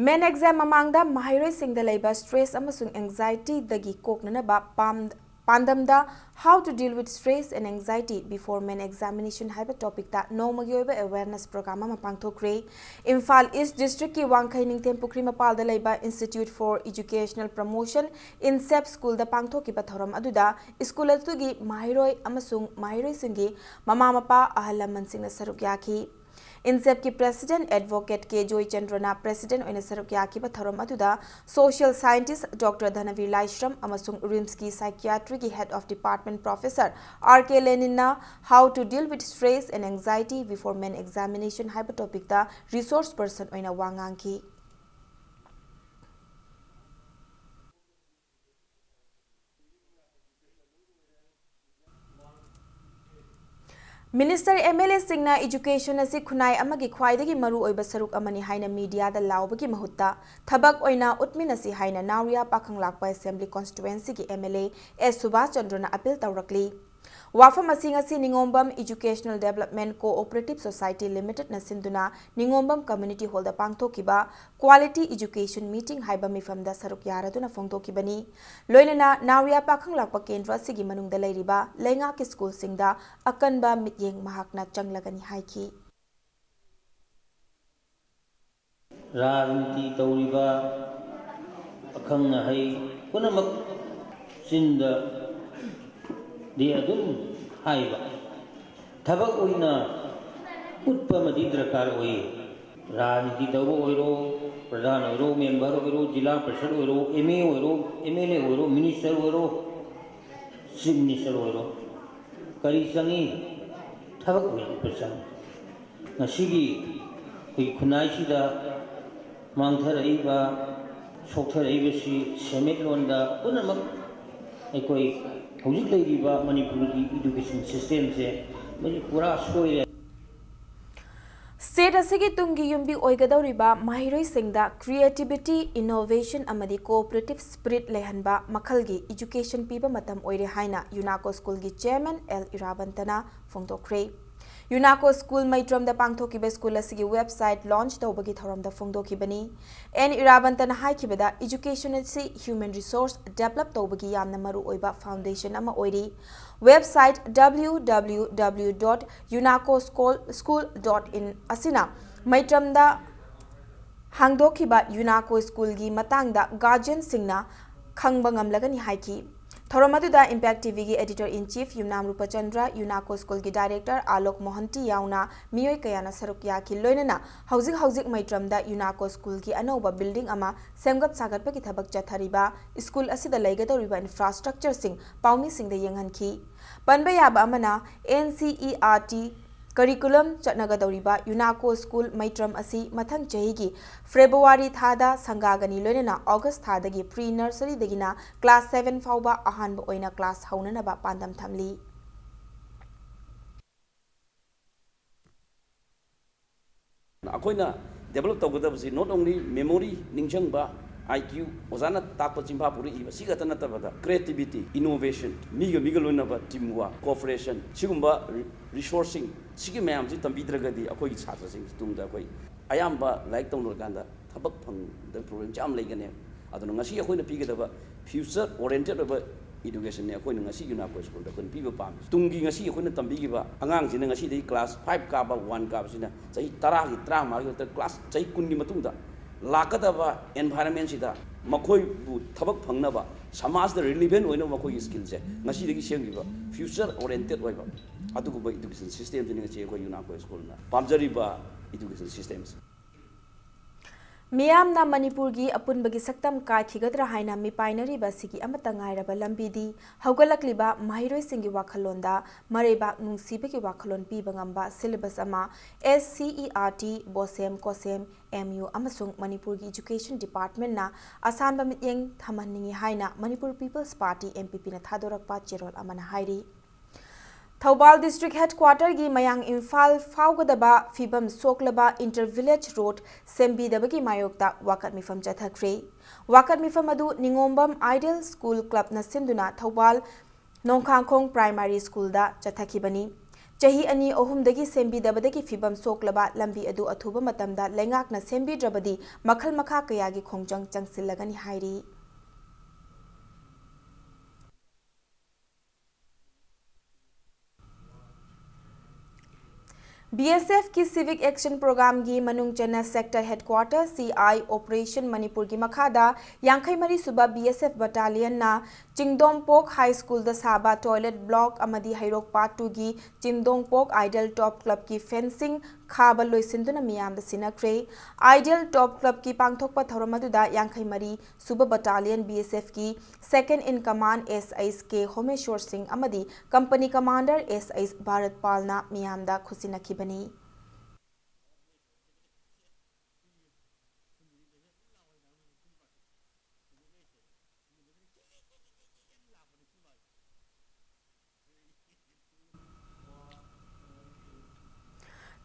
Main exam ꯃꯃꯥꯡꯗ ꯃꯍꯩꯔꯣꯏꯁꯤꯡꯗ ꯂꯩꯕ stress ꯑꯃꯁꯨꯡ anxietyꯗꯒꯤ ꯀꯣꯛꯅꯅꯕ ꯄꯥꯝ-, ꯄꯥꯟꯗꯝꯗ How to Deal with Stress and Anxiety Before Main Examination ꯍꯥꯏꯕ topicꯇ ꯅꯣꯡꯃꯒꯤ ꯑꯣꯏꯕ awareness program ꯑꯃ ꯄꯥꯡꯊꯣꯛꯈ꯭ꯔꯦ꯫ ꯏꯝꯐꯥꯜ East Districtꯀꯤ ꯋꯥꯡꯈꯩ ꯅꯤꯡꯊꯦꯝ ꯄꯨꯈ꯭ꯔꯤ ꯃꯄꯥꯜꯗ ꯂꯩꯕ Institute for Educational Promotion, INSEP schoolꯗ ꯄꯥꯡꯊꯣꯛꯈꯤꯕ ꯊꯧꯔꯝ ꯑꯗꯨꯗ school ꯑꯗꯨꯒꯤ ꯃꯍꯩꯔꯣꯏ ꯑꯃꯁꯨꯡ ꯃꯍꯩꯔꯣꯏꯁꯤꯡꯒꯤ ꯃꯃꯥ ꯃꯄꯥ, ꯑꯍꯜ ꯂꯃꯟꯁꯤꯡꯅ ꯁꯔꯨꯛ ꯌꯥꯈꯤ꯫ INSEPꯀꯤ President Advocate ꯀꯦ ꯖꯣꯏꯆꯟꯗ꯭ꯔꯅ President ꯑꯣꯏꯅ ꯁꯔꯨꯛ ꯌꯥꯈꯤꯕ ꯊꯧꯔꯝ ꯑꯗꯨꯗ Social Scientist Doctor ꯙꯅꯕꯤꯔ ꯂꯥꯏꯁ꯭ꯔꯝ ꯑꯃꯁꯨꯡ RIMSꯀꯤ Psychiatryꯒꯤ Head of Department Professor R K Leninꯅ How to Deal with Stress and Anxiety Before Main Examination ꯍꯥꯏꯕ topicꯇ resource person ꯑꯣꯏꯅ ꯋꯥ ꯉꯥꯡꯈꯤ꯫ Minister, MLAꯁꯤꯡꯅ education ꯑꯁꯤ ꯈꯨꯟꯅꯥꯏ ꯑꯃꯒꯤ ꯈ꯭ꯋꯥꯏꯗꯒꯤ ꯃꯔꯨꯑꯣꯏꯕ ꯁꯔꯨꯛ ꯑꯃꯅꯤ ꯍꯥꯏꯅ mediaꯗ ꯂꯥꯎꯕꯒꯤ ꯃꯍꯨꯠꯇ ꯊꯕꯛ ꯑꯣꯏꯅ ꯎꯠꯃꯤꯟꯅꯁꯤ ꯍꯥꯏꯅ ꯅꯥꯎꯔꯤꯌꯥ ꯄꯥꯈꯪꯂꯥꯛꯄ Assembly Constituencyꯒꯤ MLA S Subhas ꯆꯟꯗ꯭ꯔꯅ appeal ꯇꯧꯔꯛꯂꯤ꯫ ꯋꯥꯐꯝ ꯑꯁꯤ ꯉꯁꯤ ꯅꯤꯉꯣꯝꯕꯝ Educational Development Cooperative Society Limitedꯅ ꯁꯤꯟꯗꯨꯅ ꯅꯤꯉꯣꯝꯕꯝ Community Hallꯗ ꯄꯥꯡꯊꯣꯛꯈꯤꯕ Quality Education Meeting ꯍꯥꯏꯕ ꯃꯤꯐꯝꯗ ꯁꯔꯨꯛ ꯌꯥꯔꯗꯨꯅ ꯐꯣꯡꯗꯣꯛꯈꯤꯕꯅꯤ꯫ ꯂꯣꯏꯅꯅ ꯅꯥꯎꯔꯤꯌꯥ ꯄꯥꯈꯪꯂꯥꯛꯄ ꯀꯦꯟꯗ꯭ꯔ ꯑꯁꯤꯒꯤ ꯃꯅꯨꯡꯗ ꯂꯩꯔꯤꯕ ꯂꯩꯉꯥꯛꯀꯤ schoolꯁꯤꯡꯗ ꯑꯀꯟꯕ ꯃꯤꯠꯌꯦꯡ ꯃꯍꯥꯛꯅ ꯆꯪꯂꯒꯅꯤ ꯍꯥꯏꯈꯤ꯫ ꯔꯥꯖꯅꯤꯇꯤ ꯇꯧꯔꯤꯕ ꯑꯈꯪ ꯑꯍꯩ ꯄꯨꯝꯅꯃꯛ ꯆꯤꯟꯗꯗꯤ ꯑꯗꯨꯝ ꯍꯥꯏꯕ, ꯊꯕꯛ ꯑꯣꯏꯅ ꯎꯠꯄ ꯑꯃꯗꯤ ꯗꯔꯀꯥꯔ ꯑꯣꯏ꯫ ꯔꯥꯖꯅꯤꯇꯤ ꯇꯧꯕ ꯑꯣꯏꯔꯣ, ꯄ꯭ꯔꯙꯥꯟ ꯑꯣꯏꯔꯣ, member ꯑꯣꯏꯔꯣ, ꯖꯤꯂꯥ ꯄꯔꯤꯁꯗ ꯑꯣꯏꯔꯣ, MA ꯑꯣꯏꯔꯣ, MLA ꯑꯣꯏꯔꯣ, minister ꯑꯣꯏꯔꯣ, chief minister ꯑꯣꯏꯔꯣ, ꯀꯔꯤ ꯆꯪꯉꯤ? ꯊꯕꯛ ꯑꯣꯏꯅ ꯎꯠꯄ ꯆꯪꯉꯤ꯫ ꯉꯁꯤꯒꯤ ꯑꯩꯈꯣꯏ ꯈꯨꯟꯅꯥꯏꯁꯤꯗ ꯃꯥꯡꯊꯔꯛꯏꯕ, ꯁꯣꯛꯊꯔꯛꯏꯕꯁꯤ ꯁꯦꯟꯃꯤꯠꯂꯣꯟꯗ ꯄꯨꯝꯅꯃꯛ ꯑꯩꯈꯣꯏ ꯍꯧꯖꯤꯛ ꯂꯩꯔꯤꯕ ꯃꯅꯤꯄꯨꯔꯒꯤ education systemꯁꯦ ꯃꯁꯤ ꯄꯨꯔꯥ ꯁꯣꯏꯔꯦ꯫ State ꯑꯁꯤꯒꯤ ꯇꯨꯡꯒꯤ ꯌꯨꯝꯕꯤ ꯑꯣꯏꯒꯗꯧꯔꯤꯕ ꯃꯍꯩꯔꯣꯏꯁꯤꯡꯗ creativity, innovation ꯑꯃꯗꯤ cooperative spirit ꯂꯩꯍꯟꯕ ꯃꯈꯜꯒꯤ education ꯄꯤꯕ ꯃꯇꯝ ꯑꯣꯏꯔꯦ ꯍꯥꯏꯅ UNACO Schoolꯒꯤ Chairman ꯑꯦꯜ ꯏꯔꯥꯕꯟꯇꯅ ꯐꯣꯡꯗꯣꯛꯈ꯭ꯔꯦ꯫ UNACO School ꯃꯩꯇ꯭ꯔꯝꯗ ꯄꯥꯡꯊꯣꯛꯈꯤꯕ school ꯑꯁꯤꯒꯤ website launch ꯇꯧꯕꯒꯤ ꯊꯧꯔꯝꯗ ꯐꯣꯡꯗꯣꯛꯈꯤꯕꯅꯤ꯫ ꯑꯦꯟ ꯏꯔꯥꯕꯟꯇꯅ ꯍꯥꯏꯈꯤꯕꯗ education ꯑꯁꯤ human resource develop ꯇꯧꯕꯒꯤ ꯌꯥꯝꯅ ꯃꯔꯨꯑꯣꯏꯕ foundation ꯑꯃ ꯑꯣꯏꯔꯤ꯫ Website www dot unaco school dot in ꯑꯁꯤꯅ ꯃꯩꯇ꯭ꯔꯝꯗ ꯍꯥꯡꯗꯣꯛꯈꯤꯕ UNACO Schoolꯒꯤ ꯃꯇꯥꯡꯗ guardianꯁꯤꯡꯅ ꯈꯪꯕ ꯉꯝꯂꯒꯅꯤ ꯍꯥꯏꯈꯤ꯫ ꯊꯧꯔꯝ ꯑꯗꯨꯗ Impact TVꯒꯤ editor in chief Yumnam ꯔꯨꯄꯆꯟꯗ꯭ꯔ, UNACO Schoolꯒꯤ director ꯑꯥꯂꯣꯛ ꯃꯣꯍꯟꯇꯤ ꯌꯥꯎꯅ ꯃꯤꯑꯣꯏ ꯀꯌꯥꯅ ꯁꯔꯨꯛ ꯌꯥꯈꯤ꯫ ꯂꯣꯏꯅꯅ ꯍꯧꯖꯤꯛ ꯍꯧꯖꯤꯛ ꯃꯩꯇ꯭ꯔꯝꯗ UNACO Schoolꯒꯤ ꯑꯅꯧꯕ building ꯑꯃ ꯁꯦꯝꯒꯠ ꯁꯥꯒꯠꯄꯒꯤ ꯊꯕꯛ ꯆꯠꯊꯔꯤꯕ school ꯑꯁꯤꯗ ꯂꯩꯒꯗꯧꯔꯤꯕ infrastructureꯁꯤꯡ ꯄꯥꯎꯃꯤꯁꯤꯡꯗ ꯌꯦꯡꯍꯟꯈꯤ꯫ ꯄꯟꯕ ꯌꯥꯕ ꯑꯃꯅ, NCERT curriculum ꯆꯠꯅꯒꯗꯧꯔꯤꯕ UNACO School ꯃꯩꯇ꯭ꯔꯝ ꯑꯁꯤ ꯃꯊꯪ ꯆꯍꯤꯒꯤ February ꯊꯥꯗ ꯁꯪꯒꯥꯒꯅꯤ꯫ ꯂꯣꯏꯅꯅ August ꯊꯥꯗꯒꯤ pre nurseryꯗꯒꯤꯅ class seven ꯐꯥꯎꯕ ꯑꯍꯥꯟꯕ ꯑꯣꯏꯅ class ꯍꯧꯅꯅꯕ ꯄꯥꯟꯗꯝ ꯊꯝꯂꯤ꯫ ꯑꯩꯈꯣꯏꯅ develop ꯇꯧꯒꯗꯕꯁꯤ not only memory, ꯅꯤꯡꯁꯤꯡꯕ, IQ, ꯑꯣꯖꯥꯅ ꯇꯥꯛꯄ ꯆꯤꯟꯐꯥ ꯄꯨꯔꯛꯏꯕ ꯁꯤ ꯈꯛꯇ ꯅꯠꯇꯕꯗ creativity, innovation, ꯃꯤꯒ ꯃꯤꯒ ꯂꯣꯏꯅꯕ team work, cooperation, ꯁꯤꯒꯨꯝꯕ resourceꯁꯤꯡ, ꯁꯤꯒꯤ ꯃꯌꯥꯝꯁꯤ ꯇꯝꯕꯤꯗ꯭ꯔꯒꯗꯤ ꯑꯩꯈꯣꯏꯒꯤ ꯁꯥꯇ꯭ꯔꯁꯤꯡꯁꯤ ꯇꯨꯡꯗ ꯑꯩꯈꯣꯏ ꯑꯌꯥꯝꯕ ꯂꯥꯏꯔꯤꯛ ꯇꯧꯅꯔꯀꯥꯟꯗ ꯊꯕꯛ ꯐꯪꯗꯕ problemꯁꯤ ꯌꯥꯝ ꯂꯩꯒꯅꯦꯕ꯫ ꯑꯗꯨꯅ ꯉꯁꯤ ꯑꯩꯈꯣꯏꯅ ꯄꯤꯒꯗꯕ future oriented ꯑꯣꯏꯕ educationꯅꯦ ꯑꯩꯈꯣꯏꯅ ꯉꯁꯤ UNACO Schoolꯗ ꯑꯩꯈꯣꯏꯅ ꯄꯤꯕ ꯄꯥꯝꯃꯤ꯫ ꯇꯨꯡꯒꯤ ꯉꯁꯤ ꯑꯩꯈꯣꯏꯅ ꯇꯝꯕꯤꯈꯤꯕ ꯑꯉꯥꯡꯁꯤꯅ ꯉꯁꯤꯗꯒꯤ class five ꯀꯥꯕ, one ꯀꯥꯕꯁꯤꯅ ꯆꯍꯤ ꯇꯔꯥꯒꯤ, ꯇꯔꯥꯃꯉꯥꯒꯤ ꯅꯠꯇ꯭ꯔꯒ class ꯆꯍꯤ ꯀꯨꯟꯒꯤ ꯃꯇꯨꯡꯗ ꯂꯥꯛꯀꯗꯕ environmentꯁꯤꯗ ꯃꯈꯣꯏꯕꯨ ꯊꯕꯛ ꯐꯪꯅꯕ, ꯁꯃꯥꯖꯗ relevant ꯑꯣꯏꯅꯕ ꯃꯈꯣꯏꯒꯤ skillꯁꯦ ꯉꯁꯤꯗꯒꯤ ꯁꯦꯝꯈꯤꯕ future oriented ꯑꯣꯏꯕ ꯑꯗꯨꯒꯨꯝꯕ education systemꯁꯤꯅꯤ ꯉꯁꯤ ꯑꯩꯈꯣꯏ UNACO Schoolꯅ ꯄꯥꯝꯖꯔꯤꯕ education systemꯁꯦ꯫ ꯃꯤꯌꯥꯝꯅ ꯃꯅꯤꯄꯨꯔꯒꯤ ꯑꯄꯨꯟꯕꯒꯤ ꯁꯛꯇꯝ ꯀꯥꯏꯈꯤꯒꯗ꯭ꯔꯥ ꯍꯥꯏꯅ ꯃꯤꯄꯥꯏꯅꯔꯤꯕ ꯑꯁꯤꯒꯤ ꯑꯃꯠꯇ ꯉꯥꯏꯔꯕ ꯂꯝꯕꯤꯗꯤ ꯍꯧꯒꯠꯂꯛꯂꯤꯕ ꯃꯍꯩꯔꯣꯏꯁꯤꯡꯒꯤ ꯋꯥꯈꯜꯂꯣꯟꯗ ꯃꯔꯩꯕꯥꯛ ꯅꯨꯡꯁꯤꯕꯒꯤ ꯋꯥꯈꯜꯂꯣꯟ ꯄꯤꯕ ꯉꯝꯕ syllabus ꯑꯃ S C E R T, BOSEM, COSEM, M U ꯑꯃꯁꯨꯡ ꯃꯅꯤꯄꯨꯔꯒꯤ Education Departmentꯅ ꯑꯁꯥꯟꯕ ꯃꯤꯠꯌꯦꯡ ꯊꯝꯍꯟꯅꯤꯡꯏ ꯍꯥꯏꯅ Manipur People's Party, M P Pꯅ ꯊꯥꯗꯣꯔꯛꯄ ꯆꯦꯔꯣꯜ ꯑꯃꯅ ꯍꯥꯏꯔꯤ꯫ ꯊꯧꯕꯥꯜ District Headquarterꯒꯤ ꯃꯌꯥꯡ ꯏꯝꯐꯥꯜ ꯐꯥꯎꯒꯗꯕ ꯐꯤꯕꯝ ꯁꯣꯛꯂꯕ Inter Village Road ꯁꯦꯝꯕꯤꯗꯕꯒꯤ ꯃꯥꯌꯣꯛꯇ ꯋꯥꯀꯠ ꯃꯤꯐꯝ ꯆꯠꯊꯈ꯭ꯔꯦ꯫ ꯋꯥꯀꯠ ꯃꯤꯐꯝ ꯑꯗꯨ ꯅꯤꯉꯣꯝꯕꯝ Ideal School Clubꯅ ꯁꯤꯟꯗꯨꯅ ꯊꯧꯕꯥꯜ ꯅꯣꯡꯈꯥꯡꯈꯣꯡ Primary Schoolꯗ ꯆꯠꯊꯈꯤꯕꯅꯤ꯫ ꯆꯍꯤ ꯑꯅꯤ ꯑꯍꯨꯝꯗꯒꯤ ꯁꯦꯝꯕꯤꯗꯕꯗꯒꯤ ꯐꯤꯕꯝ ꯁꯣꯛꯂꯕ ꯂꯝꯕꯤ ꯑꯗꯨ ꯑꯊꯨꯕ ꯃꯇꯝꯗ ꯂꯩꯉꯥꯛꯅ ꯁꯦꯝꯕꯤꯗ꯭ꯔꯕꯗꯤ ꯃꯈꯜ ꯃꯈꯥ ꯀꯌꯥꯒꯤ ꯈꯣꯡꯖꯪ ꯆꯪꯁꯤꯜꯂꯒꯅꯤ ꯍꯥꯏꯔꯤ꯫ B S Fꯀꯤ Civic Action Programꯒꯤ ꯃꯅꯨꯡ ꯆꯟꯅ Sector Headquarter, C I, Operation ꯃꯅꯤꯄꯨꯔꯒꯤ ꯃꯈꯥꯗ ꯌꯥꯡꯈꯩ ꯃꯔꯤ ꯁꯨꯕ B S F Battalionꯅ ꯆꯤꯡꯗꯣꯡꯄꯣꯛ High Schoolꯗ ꯁꯥꯕ toilet block ꯑꯃꯗꯤ ꯍꯩꯔꯣꯛ Part Twoꯒꯤ ꯆꯤꯡꯗꯣꯡꯄꯣꯛ Ideal Top Clubꯀꯤ fencing ꯈꯥꯕ ꯂꯣꯏꯁꯤꯟꯗꯨꯅ ꯃꯤꯌꯥꯝꯗ ꯁꯤꯟꯅꯈ꯭ꯔꯦ꯫ Ideal Top Clubꯀꯤ ꯄꯥꯡꯊꯣꯛꯄ ꯊꯧꯔꯝ ꯑꯗꯨꯗ ꯌꯥꯡꯈꯩ ꯃꯔꯤ ꯁꯨꯕ Battalionꯒꯤ B S Fꯀꯤ Second in Command S I S K ꯍꯣꯃꯦꯁꯣꯔ ꯁꯤꯡ ꯑꯃꯗꯤ Company Commander S I S Bharat ꯄꯥꯜꯅ ꯃꯤꯌꯥꯝꯗ ꯈꯨꯠꯁꯤꯟꯅꯈꯤꯕꯅꯤ꯫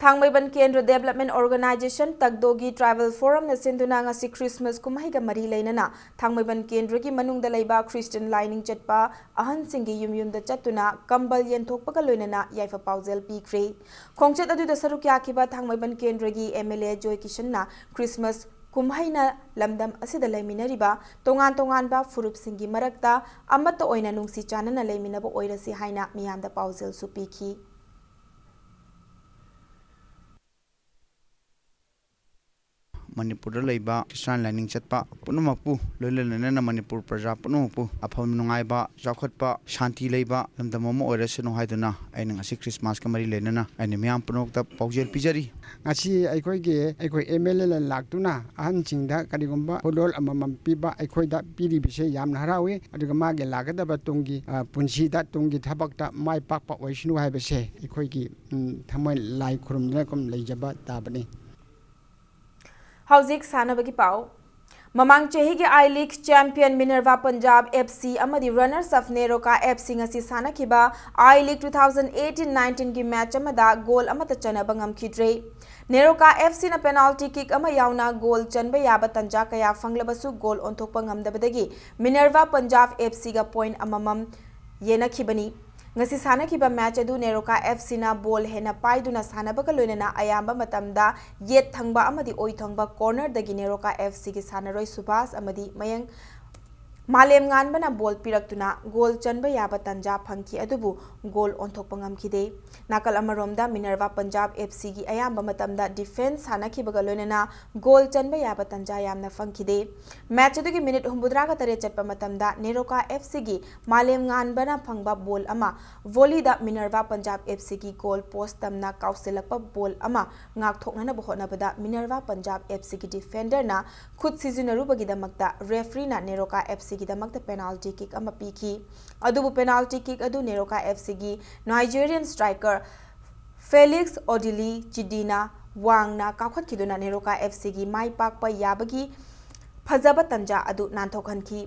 ꯊꯥꯡꯃꯩꯕꯟ ꯀꯦꯟꯗ꯭ꯔ Development Organisation, ꯇꯒꯗꯣꯒꯤ Tribal Forumꯅ ꯁꯤꯟꯗꯨꯅ ꯉꯁꯤ Christmas ꯀꯨꯝꯍꯩꯒ ꯃꯔꯤ ꯂꯩꯅꯅ ꯊꯥꯡꯃꯩꯕꯟ ꯀꯦꯟꯗ꯭ꯔꯒꯤ ꯃꯅꯨꯡꯗ ꯂꯩꯕ Christian ꯂꯥꯏꯅꯤꯡ ꯆꯠꯄ ꯑꯍꯟꯁꯤꯡꯒꯤ ꯌꯨꯝ ꯌꯨꯝꯗ ꯆꯠꯇꯨꯅ ꯀꯝꯕꯜ ꯌꯦꯟꯊꯣꯛꯄꯒ ꯂꯣꯏꯅꯅ ꯌꯥꯏꯐ ꯄꯥꯎꯖꯦꯜ ꯄꯤꯈ꯭ꯔꯦ꯫ ꯈꯣꯡꯆꯠ ꯑꯗꯨꯗ ꯁꯔꯨꯛ ꯌꯥꯈꯤꯕ ꯊꯥꯡꯃꯩꯕꯟ ꯀꯦꯟꯗ꯭ꯔꯒꯤ M L A joy ꯀꯤꯁꯟꯅ Christmas ꯀꯨꯝꯍꯩꯅ ꯂꯝꯗꯝ ꯑꯁꯤꯗ ꯂꯩꯃꯤꯟꯅꯔꯤꯕ ꯇꯣꯉꯥꯟ ꯇꯣꯉꯥꯟꯕ ꯐꯨꯔꯨꯞꯁꯤꯡꯒꯤ ꯃꯔꯛꯇ ꯑꯃꯠꯇ ꯑꯣꯏꯅ ꯅꯨꯡꯁꯤ ꯆꯥꯟꯅꯅ ꯂꯩꯃꯤꯟꯅꯕ ꯑꯣꯏꯔꯁꯤ ꯍꯥꯏꯅ ꯃꯤꯌꯥꯝꯗ ꯄꯥꯎꯖꯦꯜꯁꯨ ꯄꯤꯈꯤ꯫ ꯃꯅꯤꯄꯨꯔꯗ ꯂꯩꯕ ꯈ꯭ꯔꯤꯁꯇꯥꯟ ꯂꯥꯏꯅꯤꯡ ꯆꯠꯄ ꯄꯨꯝꯅꯃꯛꯄꯨ, ꯂꯣꯏꯅ ꯂꯣꯏꯅꯅ ꯃꯅꯤꯄꯨꯔ ꯄ꯭ꯔꯖꯥ ꯄꯨꯝꯅꯃꯛꯄꯨ ꯑꯐꯕ ꯅꯨꯡꯉꯥꯏꯕ, ꯆꯥꯎꯈꯠꯄ, ꯁꯥꯟꯇꯤ ꯂꯩꯕ ꯂꯝꯗꯝ ꯑꯃ ꯑꯣꯏꯔꯁꯅꯨ ꯍꯥꯏꯗꯨꯅ ꯑꯩꯅ ꯉꯁꯤ ꯈ꯭ꯔꯤꯁꯃꯥꯁꯀ ꯃꯔꯤ ꯂꯩꯅꯅ ꯑꯩꯅ ꯃꯤꯌꯥꯝ ꯄꯨꯝꯅꯃꯛꯇ ꯄꯥꯎꯖꯦꯜ ꯄꯤꯖꯔꯤ꯫ ꯉꯁꯤ ꯑꯩꯈꯣꯏꯒꯤ, ꯑꯩꯈꯣꯏ ꯑꯦꯝ ꯑꯦꯜ ꯑꯦꯅ ꯂꯥꯛꯇꯨꯅ ꯑꯍꯟꯁꯤꯡꯗ ꯀꯔꯤꯒꯨꯝꯕ ꯈꯨꯗꯣꯜ ꯑꯃꯃꯝ ꯄꯤꯕ ꯑꯩꯈꯣꯏꯗ ꯄꯤꯔꯤꯕꯁꯦ ꯌꯥꯝꯅ ꯍꯔꯥꯎꯏ꯫ ꯑꯗꯨꯒ ꯃꯥꯒꯤ ꯂꯥꯛꯀꯗꯕ ꯇꯨꯡꯒꯤ, ꯑ, ꯄꯨꯟꯁꯤꯗ, ꯇꯨꯡꯒꯤ ꯊꯕꯛꯇ ꯃꯥꯏ ꯄꯥꯛꯄ ꯑꯣꯏꯁꯅꯨ ꯍꯥꯏꯕꯁꯦ ꯑꯩꯈꯣꯏꯒꯤ, ꯎꯝ, ꯊꯃꯣꯏ ꯂꯥꯏ ꯈꯨꯔꯨꯝꯗꯨꯅ ꯀꯨꯝ ꯂꯩꯖꯕ ꯇꯥꯕꯅꯤ꯫ ꯍꯧꯖꯤꯛ ꯁꯥꯟꯅꯕꯒꯤ ꯄꯥꯎ꯫ ꯃꯃꯥꯡ ꯆꯍꯤꯒꯤ I league champion Minerva Punjab F C ꯑꯃꯗꯤ runners up Neroca F C ꯉꯁꯤ ꯁꯥꯟꯅꯈꯤꯕ I league two thousand eighteen ꯅꯥꯏꯟꯇꯤꯟꯒꯤ ꯃꯦꯆ ꯑꯃꯗ ꯒꯣꯜ ꯑꯃꯠꯇ ꯆꯟꯅꯕ ꯉꯝꯈꯤꯗ꯭ꯔꯦ꯫ ꯅꯦꯔꯣꯀꯥ ꯑꯦꯐ ꯁꯤꯅ ꯄꯦꯅꯥꯜꯇꯤ ꯀꯤꯛ ꯑꯃ ꯌꯥꯎꯅ ꯒꯣꯜ ꯆꯟꯕ ꯌꯥꯕ ꯇꯟꯖꯥ ꯀꯌꯥ ꯐꯪꯂꯕꯁꯨ ꯒꯣꯜ ꯑꯣꯟꯊꯣꯛꯄ ꯉꯝꯗꯕꯗꯒꯤ ꯃꯤꯅꯔꯚꯥ ꯄꯟꯖꯥꯕ ꯑꯦꯐ ꯁꯤꯒ ꯄꯣꯏꯟ ꯑꯃꯃꯝ ꯌꯦꯟꯅꯈꯤꯕꯅꯤ꯫ ꯉꯁꯤ ꯁꯥꯟꯅꯈꯤꯕ ꯃꯦꯆ ꯑꯗꯨ ꯅꯦꯔꯣꯀꯥ ꯑꯦꯐ ꯁꯤꯅ ꯕꯣꯜ ꯍꯦꯟꯅ ꯄꯥꯏꯗꯨꯅ ꯁꯥꯟꯅꯕꯒ ꯂꯣꯏꯅꯅ ꯑꯌꯥꯝꯕ ꯃꯇꯝꯗ ꯌꯦꯠ ꯊꯪꯕ ꯑꯃꯗꯤ ꯑꯣꯏ ꯊꯪꯕ ꯀꯣꯔꯅꯔꯗꯒꯤ ꯅꯦꯔꯣꯀꯥ ꯑꯦꯐ ꯁꯤꯒꯤ ꯁꯥꯟꯅꯔꯣꯏ ꯁꯨꯕꯥꯁ ꯑꯃꯗꯤ ꯃꯌꯦꯡ ꯃꯥꯂꯦꯝ ꯉꯥꯟꯕꯅ ꯕꯣꯜ ꯄꯤꯔꯛꯇꯨꯅ ꯒꯣꯜ ꯆꯟꯕ ꯌꯥꯕ ꯇꯟꯖꯥ ꯐꯪꯈꯤ, ꯑꯗꯨꯕꯨ ꯒꯣꯜ ꯑꯣꯟꯊꯣꯛꯄ ꯉꯝꯈꯤꯗꯦ꯫ ꯅꯥꯀꯜ ꯑꯃꯔꯣꯝꯗ ꯃꯤꯅꯔꯚꯥ ꯄꯟꯖꯥꯕ ꯑꯦꯐ ꯁꯤꯒꯤ ꯑꯌꯥꯝꯕ ꯃꯇꯝꯗ ꯗꯤꯐꯦꯟꯁ ꯁꯥꯟꯅꯈꯤꯕꯒ ꯂꯣꯏꯅꯅ ꯒꯣꯜ ꯆꯟꯕ ꯌꯥꯕ ꯇꯟꯖꯥ ꯌꯥꯝꯅ ꯐꯪꯈꯤꯗꯦ꯫ ꯃꯦꯆ ꯑꯗꯨꯒꯤ ꯃꯤꯅꯤꯠ ꯍꯨꯝꯐꯨꯇꯔꯥꯒ ꯇꯔꯦꯠ ꯆꯠꯄ ꯃꯇꯝꯗ ꯅꯦꯔꯣꯀꯥ ꯑꯦꯐ ꯁꯤꯒꯤ ꯃꯥꯂꯦꯝ ꯉꯥꯟꯕꯅ ꯐꯪꯕ ꯕꯣꯜ ꯑꯃ ꯚꯣꯂꯤꯗ ꯃꯤꯅꯔꯚꯥ ꯄꯟꯖꯥꯕ ꯑꯦꯐ ꯁꯤꯒꯤ ꯒꯣꯜ ꯄꯣꯁ ꯇꯝꯅ ꯀꯥꯎꯁꯤꯜꯂꯛꯄ ꯕꯣꯜ ꯑꯃ ꯉꯥꯛꯊꯣꯛꯅꯅꯕ ꯍꯣꯠꯅꯕꯗ ꯃꯤꯅꯔꯚꯥ ꯄꯟꯖꯥꯕ ꯑꯦꯐ ꯁꯤꯒꯤ ꯗꯤꯐꯦꯟꯗꯔꯅ ꯈꯨꯠ ꯁꯤꯖꯤꯟꯅꯔꯨꯕꯒꯤꯗꯃꯛꯇ ꯔꯦꯐ꯭ꯔꯤꯅ ꯅꯦꯔꯣꯀꯥ ꯑꯦꯐ ꯁꯤꯒꯤꯗꯃꯛꯇ ꯄꯦꯅꯥꯜꯇꯤ ꯀꯤꯛ ꯑꯃ ꯄꯤꯈꯤ꯫ ꯑꯗꯨꯕꯨ ꯄꯦꯅꯥꯜꯇꯤ ꯀꯤꯛ ꯑꯗꯨ ꯅꯦꯔꯣꯀꯥ ꯑꯦꯐ ꯁꯤꯒꯤ ꯅꯥꯏꯖꯦꯔꯤꯌꯟ ꯁ꯭ꯇ꯭ꯔꯥꯏꯀꯔ ꯐꯦꯂꯤꯛꯁ ꯑꯣꯗꯤꯂꯤ ꯆꯤꯗꯤꯅ ꯋꯥꯡꯅ ꯀꯥꯎꯈꯠꯈꯤꯗꯨꯅ ꯅꯦꯔꯣꯀꯥ ꯑꯦꯐ ꯁꯤꯒꯤ ꯃꯥꯏ ꯄꯥꯛꯄ ꯌꯥꯕꯒꯤ ꯐꯖꯕ ꯇꯟꯖꯥ ꯑꯗꯨ ꯅꯥꯟꯊꯣꯛꯍꯟꯈꯤ꯫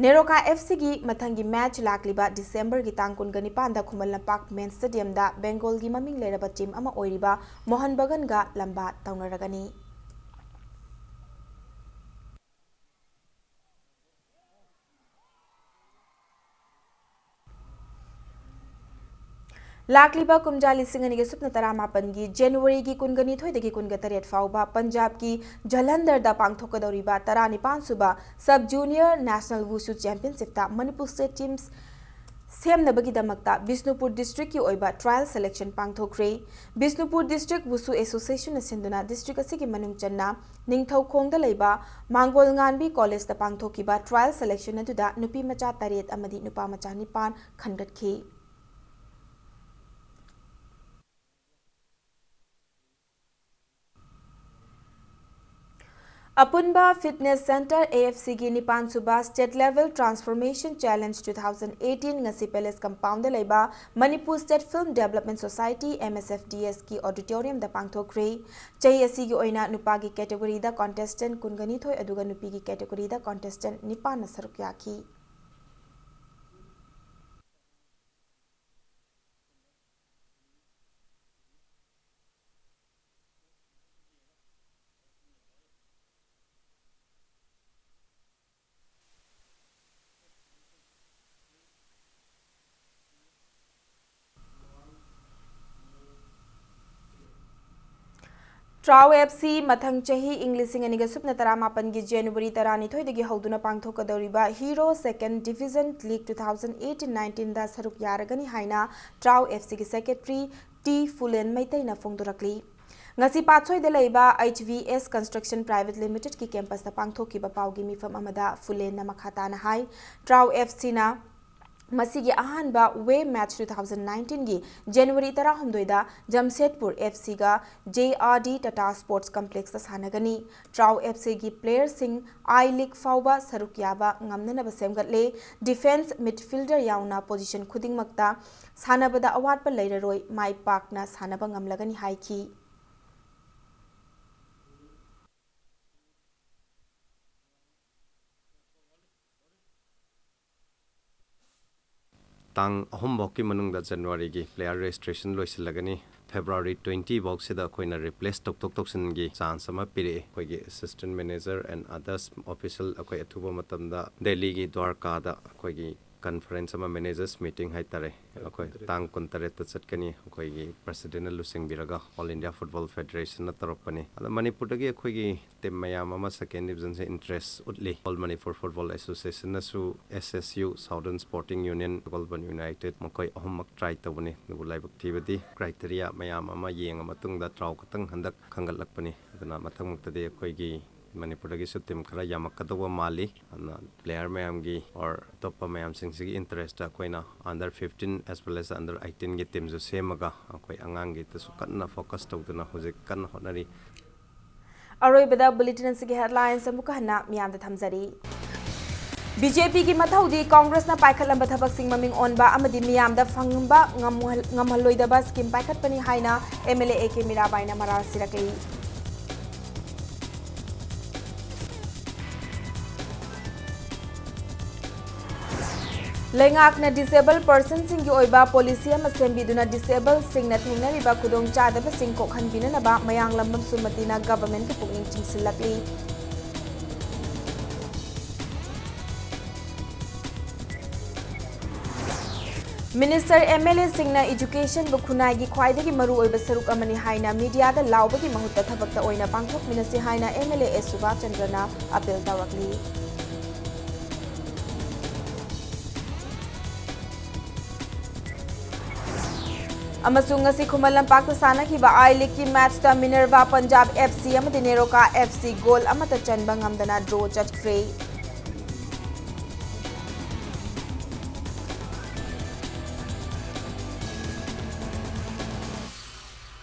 ꯅꯦꯔꯣꯀꯥ ꯑꯦꯐ ꯁꯤꯒꯤ ꯃꯊꯪꯒꯤ ꯃꯦꯆ ꯂꯥꯛꯂꯤꯕ ꯗꯤꯁꯦꯝꯕꯔꯒꯤ ꯇꯥꯡ ꯀꯨꯟꯒ ꯅꯤꯄꯥꯟꯗ ꯈꯨꯃꯟ ꯂꯝꯄꯥꯛ ꯃꯦꯟ ꯁ꯭ꯇꯦꯗꯤꯌꯝꯗ ꯕꯦꯡꯒꯣꯜꯒꯤ ꯃꯃꯤꯡ ꯂꯩꯔꯕ ꯇꯤꯝ ꯑꯃ ꯑꯣꯏꯔꯤꯕ ꯃꯣꯍꯟ ꯕꯒꯟꯒ ꯂꯝꯕꯥ ꯇꯧꯅꯔꯒꯅꯤ꯫ ꯂꯥꯛꯂꯤꯕ ꯀꯨꯝꯖꯥ ꯂꯤꯁꯤꯡ ꯑꯅꯤꯒ ꯁꯨꯞꯅ ꯇꯔꯥꯃꯥꯄꯟꯒꯤ ꯖꯅꯋꯥꯔꯤꯒꯤ ꯀꯨꯟꯒ ꯅꯤꯊꯣꯏꯗꯒꯤ ꯀꯨꯟꯒ ꯇꯔꯦꯠ ꯐꯥꯎꯕ ꯄꯟꯖꯥꯕꯀꯤ ꯖꯂꯟꯙꯔꯗ ꯄꯥꯡꯊꯣꯛꯀꯗꯧꯔꯤꯕ ꯇꯔꯥꯅꯤꯄꯥꯟ ꯁꯨꯕ ꯁꯕ ꯖꯨꯅꯤꯌꯔ ꯅꯦꯁꯅꯦꯜ ꯋꯨꯁꯨ ꯆꯦꯝꯄꯤꯌꯟꯁꯤꯞꯇ ꯃꯅꯤꯄꯨꯔ ꯁ꯭ꯇꯦꯠ ꯇꯤꯝꯁ ꯁꯦꯝꯅꯕꯒꯤꯗꯃꯛꯇ ꯕꯤꯁꯅꯨꯄꯨꯔ ꯗꯤꯁꯇ꯭ꯔꯤꯛꯀꯤ ꯑꯣꯏꯕ trial selection ꯄꯥꯡꯊꯣꯛꯈ꯭ꯔꯦ꯫ ꯕꯤꯁꯅꯨꯄꯨꯔ ꯗꯤꯁꯇ꯭ꯔꯤꯛ ꯋꯨꯁꯨ ꯑꯦꯁꯣꯁꯤꯌꯦꯁꯟꯅ ꯁꯤꯟꯗꯨꯅ ꯗꯤꯁꯇ꯭ꯔꯤꯛ ꯑꯁꯤꯒꯤ ꯃꯅꯨꯡ ꯆꯟꯅ ꯅꯤꯡꯊꯧꯈꯣꯡꯗ ꯂꯩꯕ ꯃꯥꯡꯒꯣꯜ ꯉꯥꯟꯕꯤ ꯀꯣꯂꯦꯖꯇ ꯄꯥꯡꯊꯣꯛꯈꯤꯕ trial selection ꯑꯗꯨꯗ ꯅꯨꯄꯤ ꯃꯆꯥ ꯇꯔꯦꯠ ꯑꯃꯗꯤ ꯅꯨꯄꯥ ꯃꯆꯥ ꯅꯤꯄꯥꯟ ꯈꯟꯒꯠꯈꯤ꯫ ꯑꯄꯨꯟꯕ Fitness Centre, A F Cꯒꯤ ꯅꯤꯄꯥꯟ ꯁꯨꯕ State Level Transformation Challenge two thousand eighteen ꯉꯁꯤ Palace Compoundꯗ ꯂꯩꯕ Manipur State Film Development Society, M S F D Sꯀꯤ auditoriumꯗ ꯄꯥꯡꯊꯣꯛꯈ꯭ꯔꯦ꯫ ꯆꯍꯤ ꯑꯁꯤꯒꯤ ꯑꯣꯏꯅ ꯅꯨꯄꯥꯒꯤ categoryꯗ contestant ꯀꯨꯟꯒ ꯅꯤꯊꯣꯏ ꯑꯗꯨꯒ ꯅꯨꯄꯤꯒꯤ categoryꯗ contestant ꯅꯤꯄꯥꯟꯅ ꯁꯔꯨꯛ ꯌꯥꯈꯤ꯫ TRAU F C ꯃꯊꯪ ꯆꯍꯤ ꯏꯪ ꯂꯤꯁꯤꯡ ꯑꯅꯤꯒ ꯁꯨꯞꯅ ꯇꯔꯥꯃꯥꯄꯟꯒꯤ January ꯇꯔꯥꯅꯤꯊꯣꯏꯗꯒꯤ ꯍꯧꯗꯨꯅ ꯄꯥꯡꯊꯣꯛꯀꯗꯧꯔꯤꯕ Hero Second Division League two thousand eighteen nineteenꯗ ꯁꯔꯨꯛ ꯌꯥꯔꯒꯅꯤ ꯍꯥꯏꯅ TRAU F Cꯒꯤ secretary ꯇꯤ ꯐꯨꯂꯦꯟ ꯃꯩꯇꯩꯅ ꯐꯣꯡꯗꯣꯔꯛꯂꯤ꯫ ꯉꯁꯤ ꯄꯥꯠꯁꯣꯏꯗ ꯂꯩꯕ H V S Construction Private Limitedꯀꯤ campusꯇ ꯄꯥꯡꯊꯣꯛꯈꯤꯕ ꯄꯥꯎꯒꯤ ꯃꯤꯐꯝ ꯑꯃꯗ ꯐꯨꯂꯦꯟꯅ ꯃꯈꯥ ꯇꯥꯅ ꯍꯥꯏ, TRAU F Cꯅ ꯃꯁꯤꯒꯤ ꯑꯍꯥꯟꯕ away match two thousand nineteenꯒꯤ January ꯇꯔꯥꯍꯨꯝꯗꯣꯏꯗ ꯖꯝꯁꯦꯗꯄꯨꯔ F Cꯒ J R D Tata Sports Complexꯇ ꯁꯥꯟꯅꯒꯅꯤ꯫ TRAU F Cꯒꯤ playerꯁꯤꯡ I League ꯐꯥꯎꯕ ꯁꯔꯨꯛ ꯌꯥꯕ ꯉꯝꯅꯅꯕ ꯁꯦꯝꯒꯠꯂꯦ꯫ Defence midfielder ꯌꯥꯎꯅ position ꯈꯨꯗꯤꯡꯃꯛꯇ ꯁꯥꯟꯅꯕꯗ ꯑꯋꯥꯠꯄ ꯂꯩꯔꯔꯣꯏ, ꯃꯥꯏ ꯄꯥꯛꯅ ꯁꯥꯟꯅꯕ ꯉꯝꯂꯒꯅꯤ ꯍꯥꯏꯈꯤ꯫ ꯇꯥꯡ ꯑꯍꯨꯝ ꯐꯥꯎꯒꯤ ꯃꯅꯨꯡꯗ Januaryꯒꯤ player registration ꯂꯣꯏꯁꯤꯜꯂꯒꯅꯤ꯫ February twenty ꯐꯥꯎꯁꯤꯗ ꯑꯩꯈꯣꯏꯅ replace ꯇꯧꯊꯣꯛ ꯇꯧꯁꯤꯟꯒꯤ chance ꯑꯃ ꯄꯤꯔꯛꯑꯦ꯫ ꯑꯩꯈꯣꯏꯒꯤ assistant manager and others official ꯑꯩꯈꯣꯏ ꯑꯊꯨꯕ ꯃꯇꯝꯗ ꯗꯦꯜꯂꯤꯒꯤ ꯗ꯭ꯋꯥꯔꯀꯥꯗ ꯑꯩꯈꯣꯏꯒꯤ conference ꯑꯃ, managers meeting ꯍꯥꯏꯇꯥꯔꯦ, ꯑꯩꯈꯣꯏ ꯇꯥꯡ ꯀꯨꯟꯇꯔꯦꯠꯇ ꯆꯠꯀꯅꯤ꯫ ꯑꯩꯈꯣꯏꯒꯤ presidentꯅ ꯂꯨꯆꯤꯡꯕꯤꯔꯒ All India Football Federationꯅ ꯇꯧꯔꯛꯄꯅꯤ꯫ ꯑꯗ ꯃꯅꯤꯄꯨꯔꯗꯒꯤ ꯑꯩꯈꯣꯏꯒꯤ team ꯃꯌꯥꯝ ꯑꯃ second divisionꯁꯦ interest ꯎꯠꯂꯤ꯫ All Manipur Football Associationꯅꯁꯨ, S S U, Southern Sporting Union, Golban United, ꯃꯈꯣꯏ ꯑꯍꯨꯝꯃꯛ try ꯇꯧꯕꯅꯤ꯫ ꯑꯗꯨꯕꯨ ꯂꯥꯏꯕꯛ ꯊꯤꯕꯗꯤ criteria ꯃꯌꯥꯝ ꯑꯃ ꯌꯦꯡꯉ ꯃꯇꯨꯡꯗ ꯇ꯭ꯔꯥꯎ ꯈꯛꯇꯪ ꯍꯟꯗꯛ ꯈꯟꯒꯠꯂꯛꯄꯅꯤ꯫ ꯑꯗꯨꯅ ꯃꯊꯪꯃꯨꯛꯇꯗꯤ ꯑꯩꯈꯣꯏꯒꯤ ꯃꯅꯤꯄꯨꯔꯗꯒꯤꯁꯨ team ꯈꯔ ꯌꯥꯝꯃꯛꯀꯗꯧꯕ ꯃꯥꯜꯂꯤ꯫ ꯑꯗꯨꯅ player ꯃꯌꯥꯝꯒꯤ or ꯑꯇꯣꯞꯄ ꯃꯌꯥꯝꯁꯤꯡꯁꯤꯒꯤ interestꯇ ꯑꯩꯈꯣꯏꯅ under fifteen as well as under eighteenꯒꯤ teamꯁꯨ ꯁꯦꯝꯃꯒ ꯑꯩꯈꯣꯏ ꯑꯉꯥꯡꯒꯤꯗꯁꯨ ꯀꯟꯅ focus ꯇꯧꯗꯨꯅ ꯍꯧꯖꯤꯛ ꯀꯟꯅ ꯍꯣꯠꯅꯔꯤ꯫ ꯑꯔꯣꯏꯕꯗ bulletin ꯑꯁꯤꯒꯤ headlines ꯑꯃꯨꯛꯀ ꯍꯟꯅ ꯃꯤꯌꯥꯝꯗ ꯊꯝꯖꯔꯤ꯫ BJPꯒꯤ ꯃꯊꯧꯗꯤ Congressꯅ ꯄꯥꯏꯈꯠꯂꯝꯕ ꯊꯕꯛꯁꯤꯡ ꯃꯃꯤꯡ ꯑꯣꯟꯕ ꯑꯃꯗꯤ ꯃꯤꯌꯥꯝꯗ ꯐꯪꯕ ꯉꯝꯍꯜ-, ꯉꯝꯍꯜꯂꯣꯏꯗꯕ scheme ꯄꯥꯏꯈꯠꯄꯅꯤ ꯍꯥꯏꯅ MLA A K ꯃꯤꯔꯥꯕꯥꯏꯅ ꯃꯔꯥꯜ ꯁꯤꯔꯛꯂꯤ꯫ ꯂꯩꯉꯥꯛꯅ disabled personꯁꯤꯡꯒꯤ ꯑꯣꯏꯕ policy ꯑꯃ ꯁꯦꯝꯕꯤꯗꯨꯅ disabled ꯁꯤꯡꯅ ꯊꯦꯡꯅꯔꯤꯕ ꯈꯨꯗꯣꯡꯆꯥꯗꯕꯁꯤꯡ ꯀꯣꯛꯍꯟꯕꯤꯅꯅꯕ ꯃꯌꯥꯡꯂꯝꯕꯝ ꯁꯨꯃꯇꯤꯅ governmentꯄꯨ ꯄꯨꯛꯅꯤꯡ ꯆꯤꯡꯁꯤꯜꯂꯛꯂꯤ꯫ Minister, MLAꯁꯤꯡꯅ educationꯕꯨ ꯈꯨꯟꯅꯥꯏꯒꯤ ꯈ꯭ꯋꯥꯏꯗꯒꯤ ꯃꯔꯨꯑꯣꯏꯕ ꯁꯔꯨꯛ ꯑꯃꯅꯤ ꯍꯥꯏꯅ mediaꯗ ꯂꯥꯎꯕꯒꯤ ꯃꯍꯨꯠꯇ ꯊꯕꯛꯇ ꯑꯣꯏꯅ ꯄꯥꯡꯊꯣꯛꯃꯤꯟꯅꯁꯤ ꯍꯥꯏꯅ MLA S ꯁꯨꯕꯥꯁ ꯆꯟꯗ꯭ꯔꯅ appeal ꯇꯧꯔꯛꯂꯤ꯫ ꯑꯃꯁꯨꯡ ꯉꯁꯤ ꯈꯨꯃꯟ ꯂꯝꯄꯥꯛꯇ ꯁꯥꯟꯅꯈꯤꯕ I Leagueꯀꯤ matchꯇ Minerva Punjab FC ꯑꯃꯗꯤ NEROCA FC goal ꯑꯃꯠꯇ ꯆꯟꯕ ꯉꯝꯗꯅ draw ꯆꯠꯈ꯭ꯔꯦ꯫